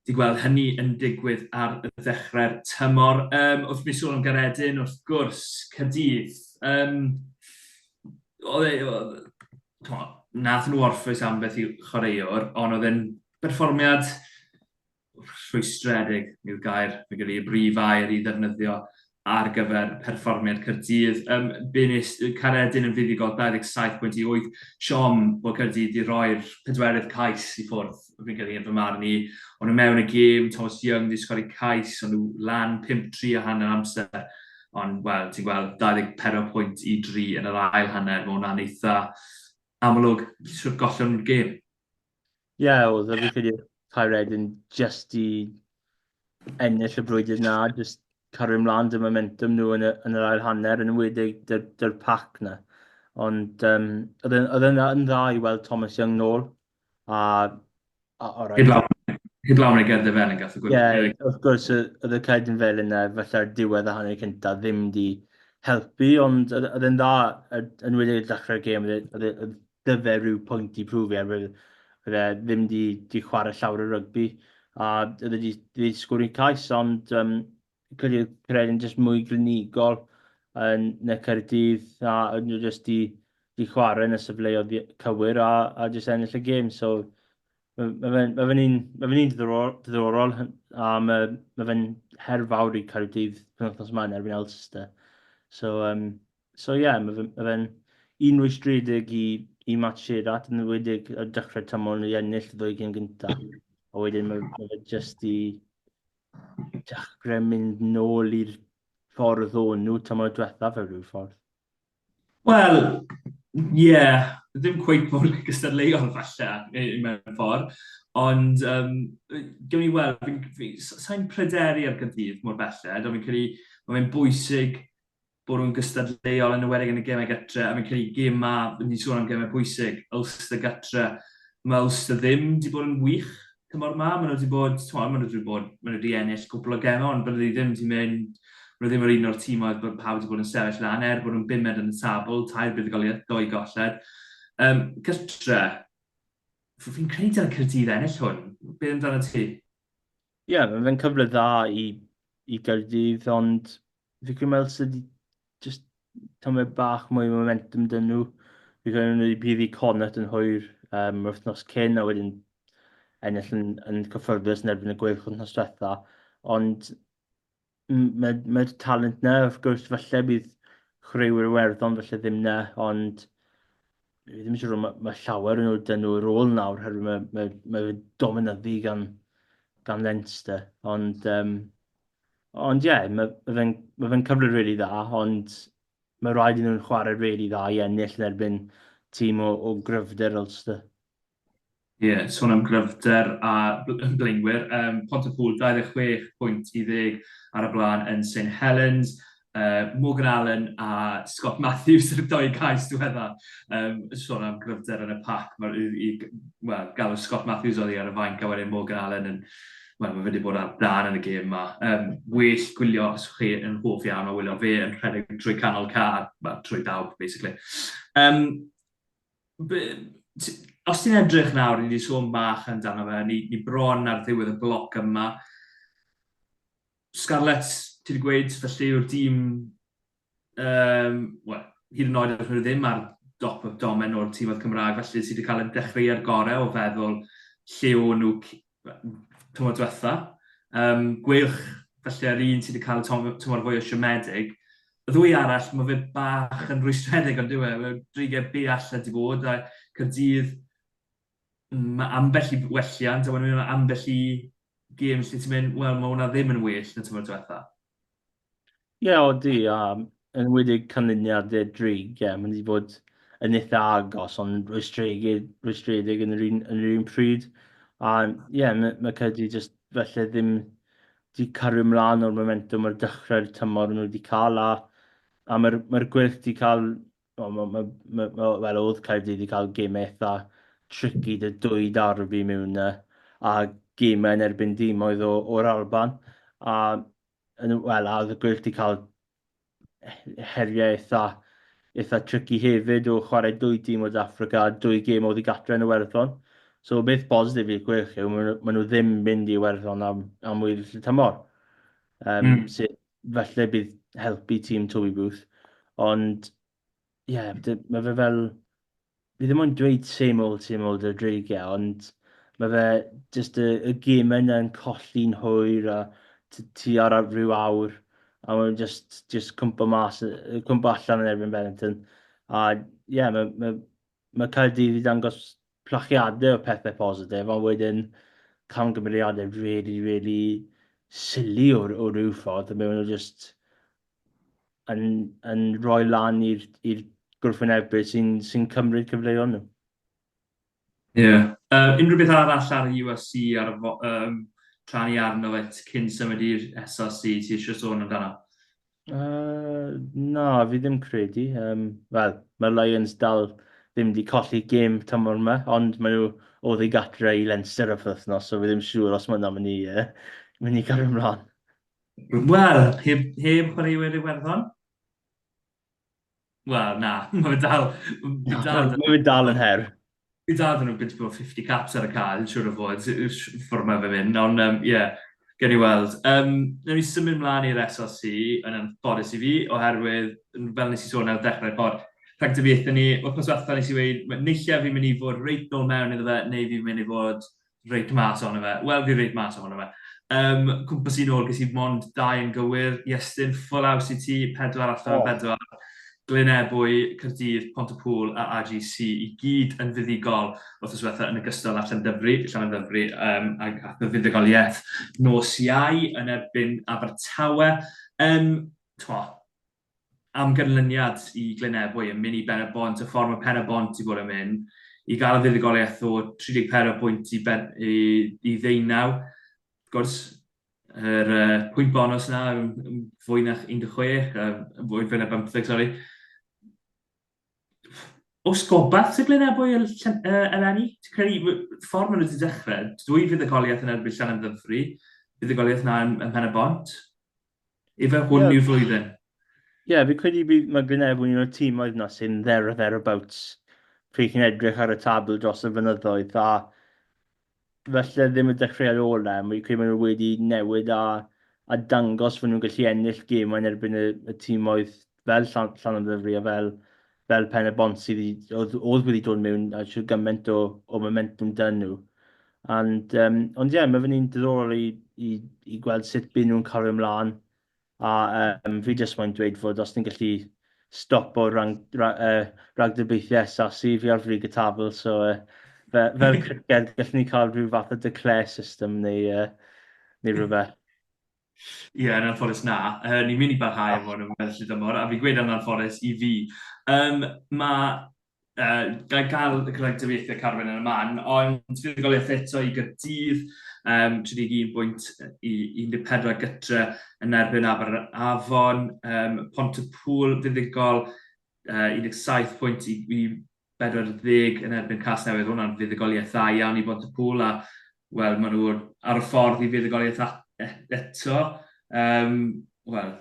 Di gweld hynny yn digwydd ar ddechrau'r tymor. Um, wrth mi sôn am Garedin, wrth gwrs, Caerdydd. Um, oedd e, oedd, nath nhw orffwys ambell i chwaraewr, ond oedd e'n berfformiad rhwystredig yw'r gair, fe gyda y brif air i ddefnyddio ar gyfer perfformiad Caerdydd. Um, be nes Caeredin yn fuddugol 27.8, siom bod Caerdydd wedi rhoi'r pedwerydd cais i ffwrdd, fi'n credu yn fy marn i. Ond nhw mewn y gêm, Thomas Young wedi sgori cais, ond nhw lan 5-3 a hanner amser. Ond, wel, ti'n gweld, 24 pwynt i 3 yn yr ail hanner, mae hwnna'n eitha amlwg, sut gollon nhw'r gêm. Ie, yeah, oedd, fi'n credu Caeredin just i ennill y brwydr na, just cario ymlaen dy momentum nhw yn, y, yn yr ail hanner, yn enwedig dy'r, dy'r pac na. Ond um, oedd e'n yn dda i weld Thomas Young nôl. A, a all right. Heblaw, heblaw yn ei gerdded fel yn gath o gwrs. Ie, wrth gwrs, oedd y cerdyn fel yna, falle ar diwedd y hanner cyntaf, ddim di helpu, ond oedd e'n dda, yn wedi dechrau'r gêm, oedd e, 'da fe rhyw pwynt i prwfio, er oedd e ddim di, di chwarae llawer o rygbi, a oedd e di, di sgwrio'r cais, ond um, credu Caeredin jyst mwy glinigol yn na Caerdydd, a oedd nhw jyst di, di chwarae yn y safleoedd cywir a, a jyst ennill y gêm, so mae fe'n ma fe un, ma fe un diddorol, a mae ma fe'n her fawr i Caerdydd penwythnos yma yn erbyn Ulster. So, um, So ie, yeah, mae fe'n ma fe un rwystredig i, i Matt Sherat, yn enwedig ar dechrau tymor nhw i ennill y ddwy gêm gyntaf. A wedyn mae, mae fe jyst i dechrau mynd nôl i'r ffordd o'n nhw tymor diwethaf fel rhyw ffordd. Wel, ie, yeah, ddim cweit mor gystadleuol falle, mewn ffordd, ond um, gewn ni weld, fi'n, fi, sa'n pryderu ar Gaerdydd mor belled, ond fi'n credu mae fe'n bwysig bod nhw'n gystadleuol, yn enwedig yn y gemau gytre, a fi'n credu gêm ma, ni'n sôn am gemau pwysig, Ulster gytre, mae Ulster ddim wedi bod yn wych tymor ma, maen nhw wedi bod, t'mod, maen nhw wedi bod, maen nhw wedi ennill cwpl o gemau, ond bydde ddim wedi mynd, maen nhw ddim yr un o'r tîmoedd bod pawb wedi bod yn sefyll lan, er bod nhw'n bumed yn y tabl, tair buddugoliaeth, doi golled. Um, gytre, fi'n credu dylai Caerdydd ennill hwn. Be amdano ti? Ie, yeah, mae fe'n cyfle dda i, i Gaerdydd, ond fi credu meddwl sydd wedi just tamed bach mwy o momentum dyn nhw. Fi credu nhw wedi bydd i Connacht yn hwyr um, wythnos cyn a wedyn ennill yn, yn cyffyrddus yn erbyn y gweilch wythnos diwetha. Ond mae'r mae talent na, wrth gwrs, falle bydd chwaraewyr Iwerddon falle ddim na, ond fi ddim yn siŵr, mae, mae llawer yn nhw dyn nhw ar ôl nawr, herwydd mae, mae, mae dominyddu gan, gan Leinster. Ond, um, ond ie, yeah, mae, mae fe'n mae fe cyfle rili really dda, ond mae rhaid i nhw'n chwarae rili really dda i ennill yn erbyn tîm o, o gryfder Ulster. Ie, yeah, sôn am gryfder a blaenwyr. Um, Pontypool 26 pwynt i ddeg ar y blaen yn St Helens. Morgan Allen a Scott Matthews yn y doi cais diwedda. Um, sôn am gryfder yn y pac, mae'r i, well, galw Scott Matthews oddi ar y fainc a wedyn Morgan Allen yn wel, mae fe wedi bod ar dan yn y gêm yma. Um, well gwylio os chi yn hoff iawn o wylio fe yn rhedeg trwy canol car, well, trwy bawb, basically. Um, os ti'n edrych nawr, ni wedi sôn bach amdano fe, ni, ni bron ar ddiwedd y bloc yma. Scarlets, ti wedi gweud, felly yw'r dîm, um, well, hyd yn oed os nhw ddim ar dop y domen o'r tîmoedd Cymraeg, felly sydd wedi cael y dechreuad gorau o feddwl lle o'n nhw tymor diwetha. Um, gweilch, felly yr un sydd wedi cael y tymor fwy o siomedig. Y ddwy arall, mae fe bach yn rwystredig ond dyw e, mae drigau be all wedi bod, a Caerdydd, mae ambell i welliant, a wedyn mae ambell i gêm lle ti'n mynd, wel, mae hwnna ddim yn well na tymor diwetha. Ie, yeah, odi, a yn enwedig canlyniadau drig, ie, yeah, mae'n wedi bod yn eitha agos, ond rwystredig, rwystredig yn yr un, yn yr un pryd. A ie, yeah, mae, mae Caerdydd jyst falle ddim wedi cario ymlaen o'r momentum o'r dechrau'r tymor nhw wedi cael, a, a mae'r mae Gweilch wedi cael, wel, ma, ma, ma, ma, well, oedd Caerdydd wedi cael gemau eitha tricky dy dwy darbi mewn yna, a gemau yn erbyn dimoedd o'r Alban. A yn, wel, a oedd y Gweilch wedi cael heriau eitha, eitha tricky hefyd o chwarae dwy dîm o Affrica a dwy gêm oddi gatre yn Iwerddon. So beth positif i'r Gweilch yw, maen nhw, maen nhw ddim mynd i Iwerddon am, am weddill y tymor. Um, mm. Sydd falle bydd helpu tîm Toby Booth. Ond, ie, yeah, mae fe fel... Fi ddim ond dweud same old, same old y dreigiau, ond mae fe just y, y gêm yna yn colli'n hwyr a ti ar rhyw awr a mae'n just, just cwmpa mas, cwmpa allan yn erbyn Bennington. A ie, yeah, mae, mae, mae Caerdydd wedi dangos plachiadau o pethau positif, ond wedyn camgymeriadau really, really silly o, o ryw ffordd, a maen nhw just yn, yn rhoi lan i'r gwrthwynebwyr sy'n sy cymryd cyfleoedd nhw. Ie. Yeah. Unrhyw beth arall ar y URC ar y um, tra ni arno fe cyn symud i'r SRC ti eisiau sôn amdano? Na, fi ddim credu. Um, Wel, mae Lions dal ddim wedi colli gêm tymor yma, ond maen nhw oddi gatre i Leinster y wythnos, so fi ddim siŵr os mae hwnna'n mynd i, mynd i cario ymlaen. Wel, heb, heb chwaraewyr Iwerddon? Wel, na, mae fe dal... Mae dal, mae fe dal yn her. Fi dal dyn nhw'n byd bod 50 caps ar y cael, siŵr o fod, ffordd mae fe mynd, ond ie, um, yeah, gen i weld. Um, Newn ni symud mlaen i'r SRC, yn anffodus i fi, oherwydd, fel nes i sôn ar ddechrau'r pod, rhagdybiaethau ni, wythnos diwetha nes i weud, nillai fi'n mynd i fod reit nôl mewn iddo fe, neu fi'n mynd i fod reit mas ohono fe. Wel, fi reit mas ohono fe. Um, cwmpas un ôl, ges i mond dau yn gywir. Iestyn, full house i ti, pedwar allan o oh. bedwar. Glyn Ebwy, Caerdydd, Pontypool a RGC i gyd yn fuddugol wrth diwetha yn ogystal â Llandyfri, Llanymddyfri, um, ac ath y fuddugoliaeth nos Iau yn erbyn Abertawe. Um, twa, am ganlyniad i Glyn Ebwy yn mynd i Ben-y-bont, y ffordd mae Pen-y-bont i fod yn mynd, i gael y fuddugoliaeth o 34 pwynt i, ben, i, i ddeunaw. Wrth gwrs, yr uh, pwynt bonus na, fwy na 16, uh, fwy na 15, sori. Oes gobaith sy'n Glyn Ebwy eleni? Ti'n credu, ffordd maen nhw wedi dechrau, dwy fuddugoliaeth yn erbyn Llanymddyfri, fuddugoliaeth na ym, ym Mhen-y-bont. Ife hwn yeah. yw'r flwyddyn? Ie, yeah, fi'n credu bydd mae Glyn Ebwy un o'r tîmoedd na sy'n there or thereabouts pryd chi'n edrych ar y tabl dros y flynyddoedd a falle ddim y dechreuad orau, mae'n credu maen nhw wedi newid a, a dangos fod nhw'n gallu ennill gemau yn erbyn y, y tîmoedd fel Llan, Llanymddyfri a fel, fel Pen y Bont sydd wedi, oedd, oedd wedi dod mewn a siwr gymaint o, o momentum dyn nhw. And, um, ond ie, yeah, mae fe'n diddorol i, i, i gweld sut byd nhw'n cario ymlaen. A um, fi jyst moyn dweud fod os ni'n gallu stopo rang, ra, uh, ragdybiaethau SRC, fi ar frig y tabl, so uh, fe, fel criced, gallwn ni cael rhyw fath o declare system neu, uh, neu rhywbeth. Ie, yeah, yn anffodus na. Uh, ni'n mynd i barhau efo nhw fel dymor, a fi'n gweud yn anffodus i fi. Um, mae Uh, ga i gael y cyfieithiau Carwyn yn y man, ond fuddugoliaeth eto i Gaerdydd, um, 31 bwynt i 14 gytre yn erbyn Aberafon, um, Pontypŵl fuddugol, uh, 17 pwynt i, i 40 yn erbyn Casnewydd, hwnna'n fuddugoliaeth dda iawn i Bontypŵl, a wel, maen nhw ar y ffordd i fuddugoliaeth eto. Um, wel,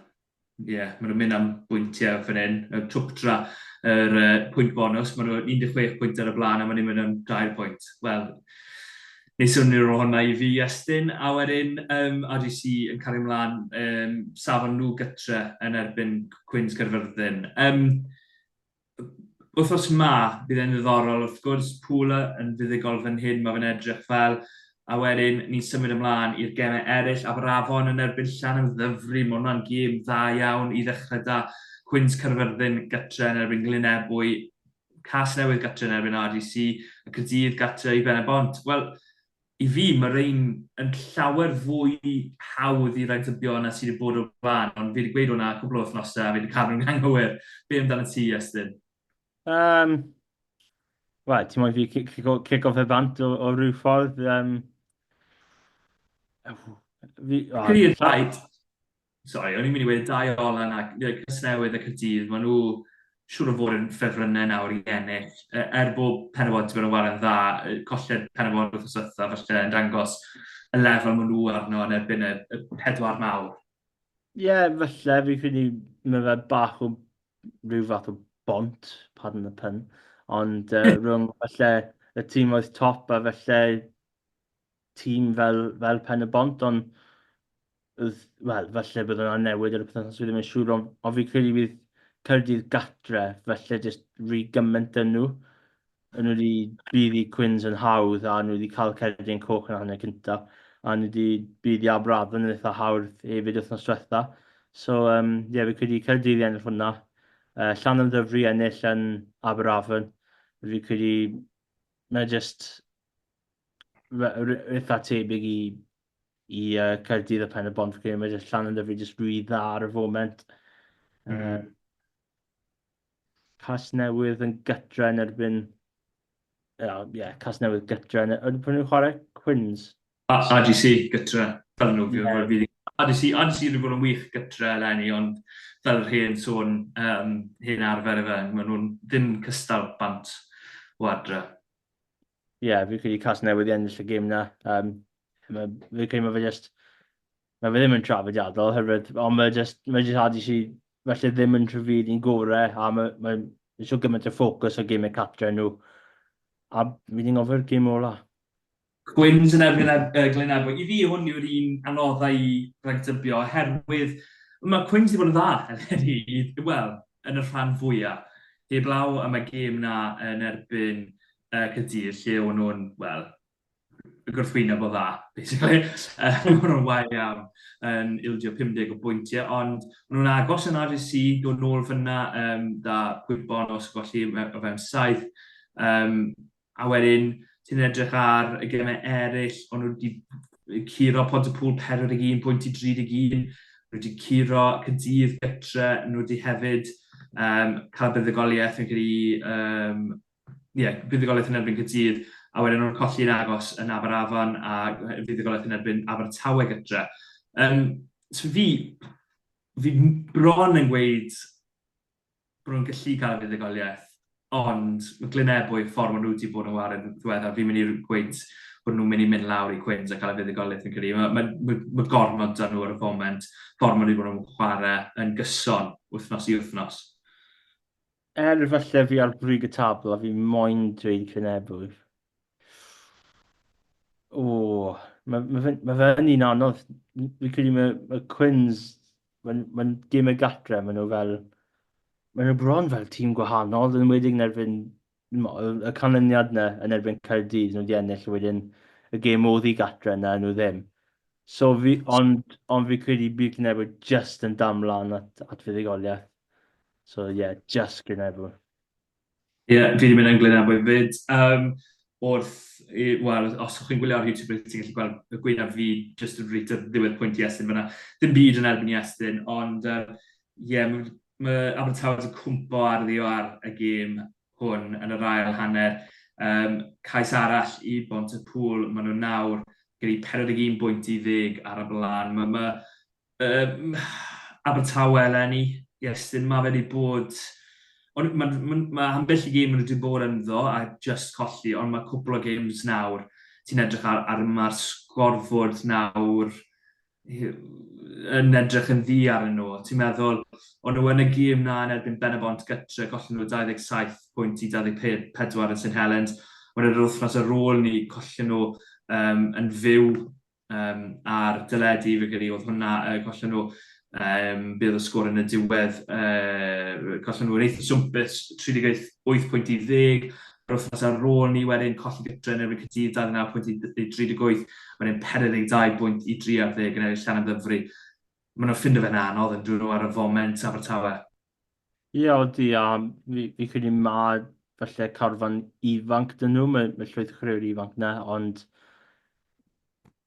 Ie, yeah, maen nhw'n mynd am bwyntiau fan hyn, y twpdra, yr uh, pwynt bonus, maen nhw 16 pwynt ar y blaen a maen nhw'n mynd am 2 pwynt. Wel, neu swnio o hwnna i fi, Estyn, a wedyn um, RGC yn cario ymlaen um, safon nhw gytre yn erbyn Cwins Caerfyrddin. Um, Wythnos 'ma, bydd e'n ddiddorol wrth gwrs, Pooler yn fuddugol fan hyn, mae fe'n edrych fel, a wedyn ni'n symud ymlaen i'r gemau eraill, Aberafon yn erbyn Llanymddyfri, mae hwnna'n gêm dda iawn i ddechrau da, Cwins Caerfyrddin gytre yn erbyn Glyn Ebwy, Casnewydd gytre yn erbyn RGC, a Caerdydd gytre i Ben-y-bont. Wel, i fi, mae rhain yn llawer fwy hawdd i ragdybio na sydd wedi bod o'r blaen, ond fi wedi gweud hwnna cwbl o wythnosau a fi wedi cadw'n anghywir. Be amdano ti, Iestyn? Um, Wel, ti'n moyn fi cic off y bant o, o rhyw ffordd? Um, fi, oh, Credu rhaid, Sori, o'n i'n mynd i weud dau ola 'na, ie, Casnewydd a Caerdydd, maen nhw siŵr o fod yn ffefrynnau nawr i ennill. Er bod Pen-y-bont 'di bod yn chwarae'n dda, colled Pen-y-bont wythnos diwetha falle yn dangos y lefel maen nhw arno yn erbyn y, y pedwar mawr. Ie, yeah, falle, fi credu mae fe bach o rhyw fath o bont, pardon the pun, ond uh, rhwng falle y tîm oedd top a felly tîm fel, fel Pen y Bont, ond wel, falle bydd hwnna'n newid ar y pythefnos, fi ddim yn siŵr, ond, ond fi credu bydd Caerdydd gatre, felly jyst rhy gymaint yn nhw. Yn nhw wedi bydd i Cwins yn hawdd, a nhw wedi cael cerdyn coch yn hanner cynta, a nhw wedi bydd i Aberafan yn eitha hawdd hefyd wythnos diwetha. So, um, yeah, fi credu Caerdydd i ennill hwnna. Llanymddyfri ennill yn Aberafan. Fi credu, mae just eitha tebyg i, i Caerdydd a Pen y Bont, fi'n credu, mae jyst Llanymddyfri jyst rhy dda ar y foment. Casnewydd yn gytre yn erbyn... Ie, yeah, Casnewydd gytre yn... Ydyn nhw'n chwarae Quins? RGC gytre, fel nhw, fi, yeah. fi, RGC, RGC wedi bod yn wych gytre eleni, ond fel yr hen sôn, um, hen arfer efe, maen nhw'n ddim cystal bant o adre. Ie, yeah, fi'n credu Casnewydd i ennill y gêm na. Um, fi'n credu mae fe just... Mae fe ddim yn traddodiadol, oherwydd, ond mae just, mae just RDC felly ddim yn trafeiri'n gorau, a mae, mae eisiau gymaint o ffocws o gemau cartre nhw. A fi wedi ngofio'r gêm ola. Cwins yn erbyn Glyn Ebwy. I fi, hwn yw'r un anoddau i ragdybio, oherwydd mae Cwins wedi bod yn dda eleni, wel, yn y rhan fwyaf. Heblaw am y gêm na yn erbyn Caerdydd, lle o'n nhw'n, wel, y gwrthwyneb o dda, basically. Maen nhw'n wael iawn yn ildio 50 o bwyntiau, ond maen nhw'n agos yn RGC, dod nôl fyna um, da gwybon os golli o fewn saith. Um, a wedyn, ti'n edrych ar y gemau eraill, ond nhw wedi curo Pontypool 41 pwynt i 31, nhw wedi curo Caerdydd gytre, nhw wedi hefyd um, cael buddugoliaeth, fi'n credu, um, ie, buddugoliaeth yn erbyn Caerdydd, a wedyn nhw'n colli yn agos yn Aberafan a buddugoliaeth yn erbyn Abertawe gytre. Um, so fi, fi bron yn gweud bod nhw'n gallu cael y fuddugoliaeth, ond mae Glyn Ebwy, y ffordd maen nhw wedi bod yn wario yn ddiweddar, fi'n mynd i gweud bod nhw'n mynd i mynd lawr i Quins a cael y fuddugoliaeth yn credu. Mae, mae, mae, mae gormod dan nhw ar y foment, ffordd maen nhw wedi bod yn chwarae yn gyson wythnos i wythnos. Er falle fi ar brig y tabl a fi moyn dweud Cynebwydd. O, mae, mae, fe, mae fe yn un anodd. Fi credu mae, mae Quins, mae'n mae gêm y gatre, maen nhw fel... Maen nhw bron fel tîm gwahanol, yn enwedig yn erbyn y canlyniad yna yn erbyn Caerdydd, nhw wedi ennill, wedyn y gêm oddi gatre yna, nhw ddim. So fi, ond, ond fi credu bydd Cynebwydd just yn dam lan at, at fuddugoliaeth. So ie, yeah, just Glynebwy. Ie, yeah, fi wedi mynd yn Glynebwy fyd. Um, wrth, wel, os ydych chi'n gwylio ar YouTube, ti'n gallu gweld y gwyneb fi just yn reit ar ddiwedd pwynt Iestyn fyna. Dim byd yn erbyn Iestyn, ond ie, um, yeah, mae ma Abertawe wedi cwmpo ar ddi ar y gêm hwn yn yr ail hanner. Um, cais arall i Bont y Pŵl, maen nhw nawr gyda 41 bwynt i 10 ar y blaen. Mae ma, Um, Abertawe eleni, Iestyn, mae fe wedi bod... Ond mae ma, ma ambell i gêm wedi bod ynddo a just colli, ond mae cwpl o games nawr ti'n edrych ar, ar mae'r sgorfwrdd nawr yn edrych yn ddi ar nhw. Ti'n meddwl, o'n nhw yn y gêm na yn erbyn Ben-y-bont gytre, gollen nhw 27 pwynt i 24 yn St Helens. Wedyn yr wythnos ar ôl ni, collen nhw um, yn fyw um, ar deledu, fe credu oedd hwnna, uh, gollen nhw, um, bydd y sgôr yn y diwedd, uh, gollen nhw'n eitha swmpus, 38 pwynt i 10, yr wythnos ar ôl ni wedyn colli gytre yn erbyn Caerdydd 29 pwynt i 38, wedyn 42 pwynt i 3 ar 10 yn erbyn Llanymddyfri. Maen nhw'n ffindo fe'n anodd yn dyn nhw ar y foment Abertawe. Ie, odi, a fi, fi credu ma' falle carfan ifanc 'da nhw, mae, mae llwyth o chwaraewyr ifanc 'na, ond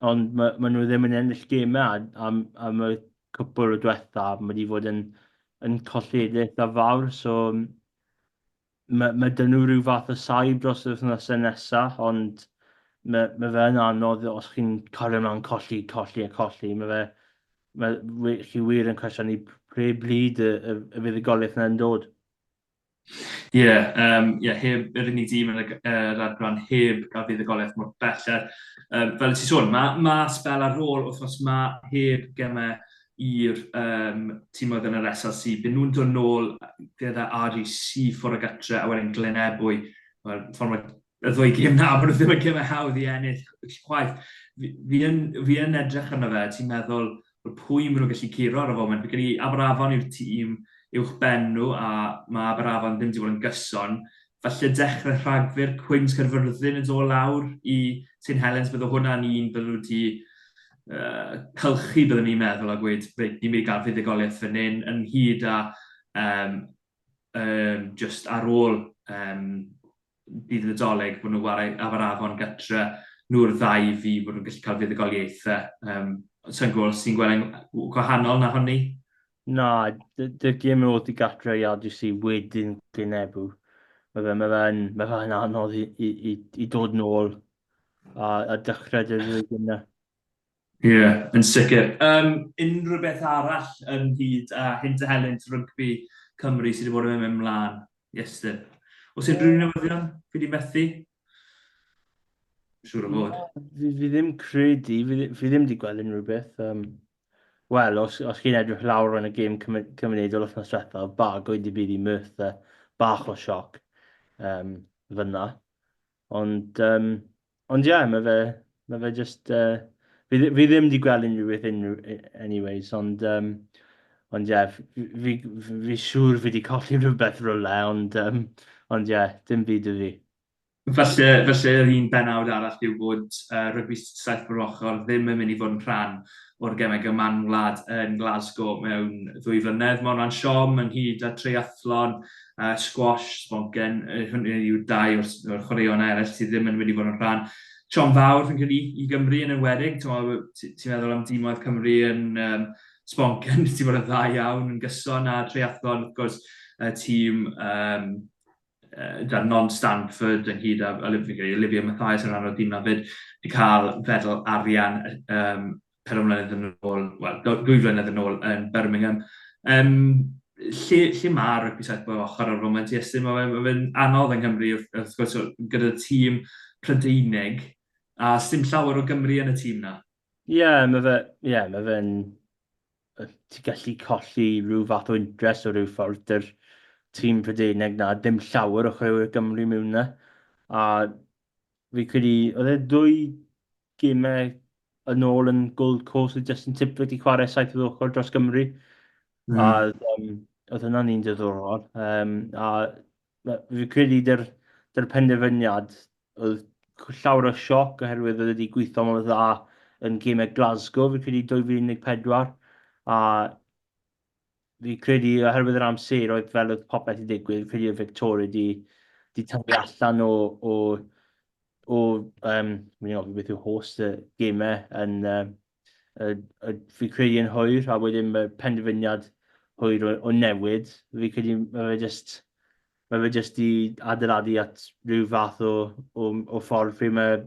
ond ma' ma' nhw ddim yn ennill gemau, a, a, a mae cwpl o diwetha, mae wedi fod yn, yn colledig eitha fawr, so mae, mae dyn nhw rhyw fath o saib dros yr wythnosau nesaf, ond mae, mae fe yn anodd os chi'n cario ymlaen colli, colli a colli. Mae fe, mae chi wir yn cwestiynu pre blid y, y, y fuddugoliaeth yna'n dod. Ie, yeah, um, yeah, heb yr unig dîm yn y uh, adran heb gael fuddugoliaeth mor belled. Um, fel ti sôn, mae ma sbel ar ôl wythnos ma heb gemau i'r um, tîmoedd yn yr SLC. Byd nhw'n dod nôl gyda RGC ffwrdd o gytre a wedyn Glyn Ebwy. Wel, ffordd mae y ddwy gêm na, maen nhw ddim yn gemau hawdd i ennill chwaith. Fi, fi, yn, fi yn edrych arno fe, ti'n meddwl, wel, pwy maen nhw'n gallu curo ar y foment? Fi credu Aberafan yw'r tîm uwch ben nhw, a mae Aberafan ddim wedi bod yn gyson. Falle dechrau Rhagfyr, Cwins Caerfyrddin yn dod lawr i St Helens, bydde hwnna'n un bydde nhw wedi cylchu, byddwn ni'n meddwl, a gweud, reit, ni'n mynd i gael fuddugoliaeth fan hyn, ynghyd â um, um, just ar ôl um, dydd Nadolig, bod nhw'n wario Aberafon gytre, nhw'r ddau i fi bod nhw'n gallu cael fuddugoliaethau. Um, Sa'n gwybod os ti'n gweld yn gwahanol na hynny? Na, dy'r gêm yn ôl di gatre i RGC wedyn Glynebw. Mae fe, mae fe'n mae fe anodd i, i, i, i dod nôl a, a dechrau dy'r flwyddyn yna. Ie, yeah, yn sicr. Um, unrhyw beth arall yn hyd a hyn a helynt rygbi Cymru sydd wedi bod yn mynd ymlaen? Iestyn. Oes unrhyw newyddion fi wedi methu? Siŵr o fod. Fi, fi ddim credu, fi, fi ddim wedi gweld unrhyw beth. Um, Wel, os, os chi'n edrych lawr yn y gêm cymunedol wythnos diwethaf, Bargoed wedi bydd i Merthyr bach o sioc um, fyna. Ond, um, ond ie, yeah, mae fe, mae fe just... Uh, fi, fi ddim wedi gweld unrhyw beth unrhyw, anyways, ond, um, ond ie, yeah, fi, fi, fi siŵr fi wedi colli rhywbeth rhywle, ond, um, ond ie, yeah, dim byd i fi. Falle, falle yr un bennawd arall yw bod uh, rygbi saith bwrw ochr ddim yn mynd i fod yn rhan o'r Gemau Gymanwlad yn Glasgow mewn ddwy flynedd. Mae hwnna'n siom ynghyd â treiathlon, uh, squash, sboncen, hynny yw dau o'r, or chwaraeon eraill sydd ddim yn mynd i fod yn rhan. Siom fawr fi'n credu i Gymru yn enwedig. Ti'n ti meddwl am dimoedd Cymru yn um, sboncen, ti'n bod yn dda iawn yn gyson a treiathlon, wrth gwrs, y tîm um, uh, Non Stanford ynghyd â Olivia, Olivia Mathias yn rhan o'r dîm na fyd, wedi cael fedal arian um, pedair mlynedd yn ôl, wel, dwy flynedd yn ôl yn Birmingham. Um, lle, lle mae rygbi saith bob ochr ar y foment, Iestyn? Mae fe'n ma fe anodd yng Nghymru, wrth gwrs, gyda tîm Prydeinig, a sdim llawer o Gymru yn y tîm na. Ie, yeah, mae fe, yeah, mae fe'n ti'n gallu colli rhyw fath o interest o ryw ffordd dy'r tîm Prydeinig na, dim llawer o chwaraewyr Gymru mewn na. A fi credu, oedd e ddwy gemau yn ôl yn Gold Coast oedd Justin Tipuric wedi chwarae saith o'r ochr dros Gymru. Mm. A um, oedd hwnna'n un diddorol. Um, a fi credu dy'r, dy'r penderfyniad Oedd llawer o sioc oherwydd oedd wedi gweithio mor dda yn gemau Glasgow, fi credu 2014, a fi credu oherwydd yr amseroedd fel oedd popeth i ddigwydd, fi credu oedd Victoria di, di tynnu allan o, o, o um, fi'n gofio beth yw host y gemau yn, uh, uh, uh, fi credu yn hwyr, a wedyn mae penderfyniad hwyr o, o newid, fi credu mae fe just, mae fe jyst i adeiladu at rhyw fath o, o, o ffordd pryd mae,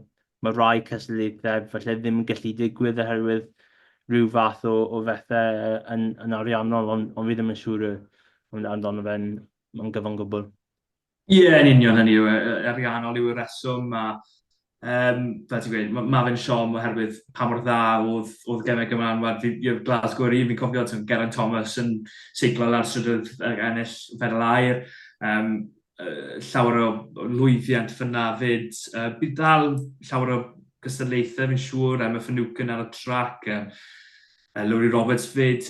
mae rhai cystadlaethau falle ddim yn gallu digwydd oherwydd rhyw fath o, o fethau yn, yn ariannol, ond, ond fi ddim yn siŵr amdano fe'n yn gyfan gwbl. Ie, yeah, yn union hynny yw, ariannol yw y reswm, a Um, fel ti'n gweud, mae ma fe'n siom oherwydd pa mor dda oedd, oedd gemau Gymanwlad. Fi, you know, Glasgow yr un, fi'n cofio ti'n Geraint Thomas yn seiclo lawr strydoedd ac ennill fedal aur. Um, uh, llawer o lwyddiant fyna fyd. Uh, bydd dal llawer o gystadlaethau, fi'n siŵr, Emma Finucane ar y trac, um, Lowri Roberts 'fyd,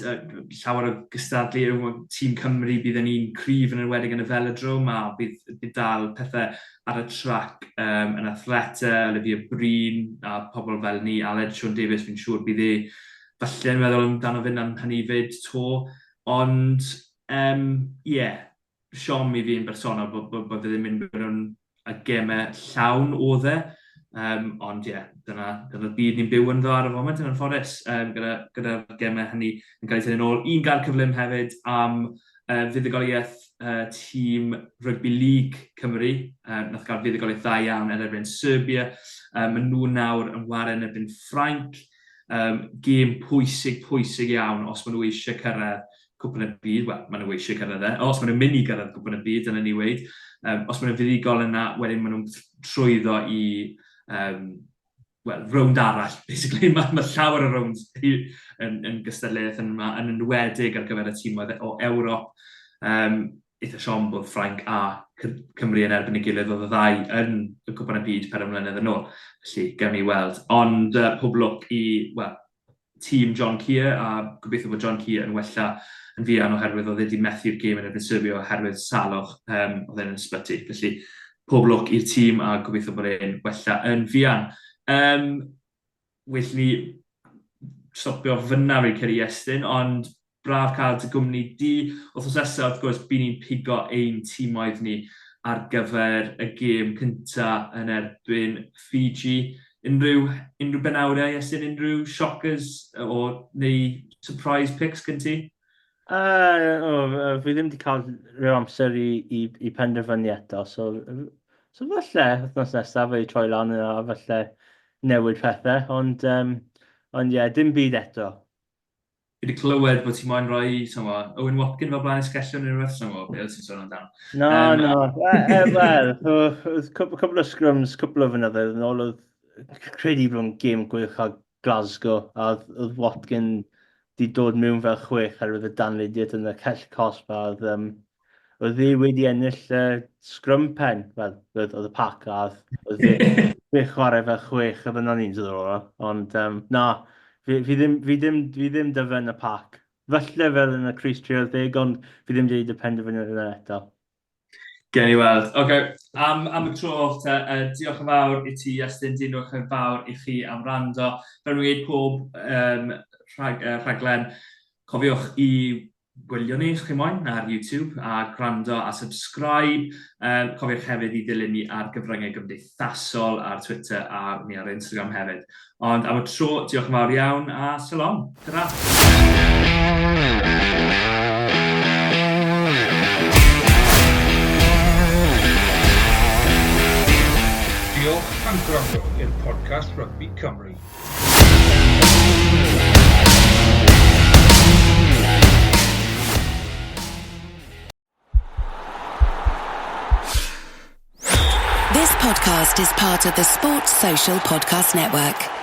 llawer o gystadlu, tîm Cymru bydd yn un cryf yn enwedig yn y velodrome a bydd, bydd dal pethau ar y trac um, yn athlete, Olivia Breen a pobl fel ni, Aled Siôn Davies fi'n siŵr bydd e falle yn meddwl amdano fe am hynny fyd to, ond um, yeah, siom i fi yn bersonol bod, bod, bod fe ddim yn mynd mewn y gemau llawn oedd e. Um, ond ie, yeah, dyna, dyna'r byd ni'n byw ynddo ar y foment yn anffodus, um, gyda, gyda'r gemau hynny yn cael eu tynnu'n ôl. Un gair cyflym hefyd am uh, fuddugoliaeth uh, tîm Rugby League Cymru. Uh, nath gael fuddugoliaeth dda iawn yn erbyn Serbia. Um, maen nhw nawr yn wario yn erbyn Ffrainc. Um, gêm pwysig, pwysig iawn os maen nhw eisiau cyrraedd Cwpan y Byd, wel, maen nhw eisiau cyrraedd e. Os maen nhw'n mynd i gyrraedd Cwpan y Byd, dyna ni weud. Um, os maen nhw'n fuddugol yna, wedyn maen nhw'n trwyddo i, um, well, rownd arall, basically. Mae, mae llawer o rounds yn, yn gystadleuaeth yma, yn enwedig ar gyfer y tîmoedd o Ewrop. Um, eitha siom bod Ffrainc a Cymru yn erbyn ei gilydd, oedd y ddau yn y Cwpan y Byd 4 mlynedd yn ôl. Felly, gawn ni weld. Ond pob lwc i, wel, tîm John Kear, a gobeithio bod John Kear yn wella yn fuan oherwydd oedd e wedi methu'r gêm yn erbyn Serbia oherwydd salwch, oedd e'n ysbyty. Felly, pob lwc i'r tîm a gobeithio bod e'n wella yn fuan. Um, well ni stopio fyna fi'n credu Iestyn, ond braf cael dy gwmni di. Wythnos nesaf, wrth gwrs, by ni'n pigo ein tîmoedd ni ar gyfer y gêm cynta yn erbyn Fiji. Unrhyw, unrhyw benawdau, Iestyn, unrhyw shockers o, neu surprise picks gen ti? Oh, fi ddim wedi cael rhyw amser i, i, i penderfynu eto, so, so falle wythnos nesaf fe troi lan yna a falle newid pethau, ond, um, ond ie, yeah, dim byd eto. Fi wedi clywed bod ti moyn rhoi, sa'n gwybod, Owen Watkin fel blaen esgellion neu rhywbeth, sa'n gwybod, beth ti'n sôn amdano. No, um, no, wel, oedd cwpl o scrums, cwpl o fynyddoedd yn ôl, oedd credu bod yn gêm gwych a Glasgow, a oedd Watkin 'di dod mewn fel chwech oherwydd y Dan Lydiate yn y cell cosb, a oedd, um, oedd e wedi ennill scrum pen, wel, oedd, oedd y pac, a oedd, oedd e, fe chwarae fel chwech, oedd yna'n un diddorol, ond um, na, fi, fi, ddim, fi, ddim, fi ddim dy fe yn y pac. Falle fel yn y Cris 30, ond fi ddim wedi gwneud y penderfyniad yna eto. Gen i weld. Oce, okay. am, am y tro, te, diolch yn fawr i ti, Iestyn, diolch yn fawr i chi am rando. Fel rwy'n gwneud pob um, rhag, rhaglen, cofiwch i gwylio ni os chi moyn ar YouTube a gwrando a subscribe. Um, cofiwch hefyd i ddilyn ni ar gyfryngau gymdeithasol ar Twitter a ni ar Instagram hefyd. Ond am y tro, diolch yn fawr iawn a so long. Ta-ra! Diolch am gwrando i'r podcast Rygbi Cymru. This podcast is part of the Sports Social Podcast Network.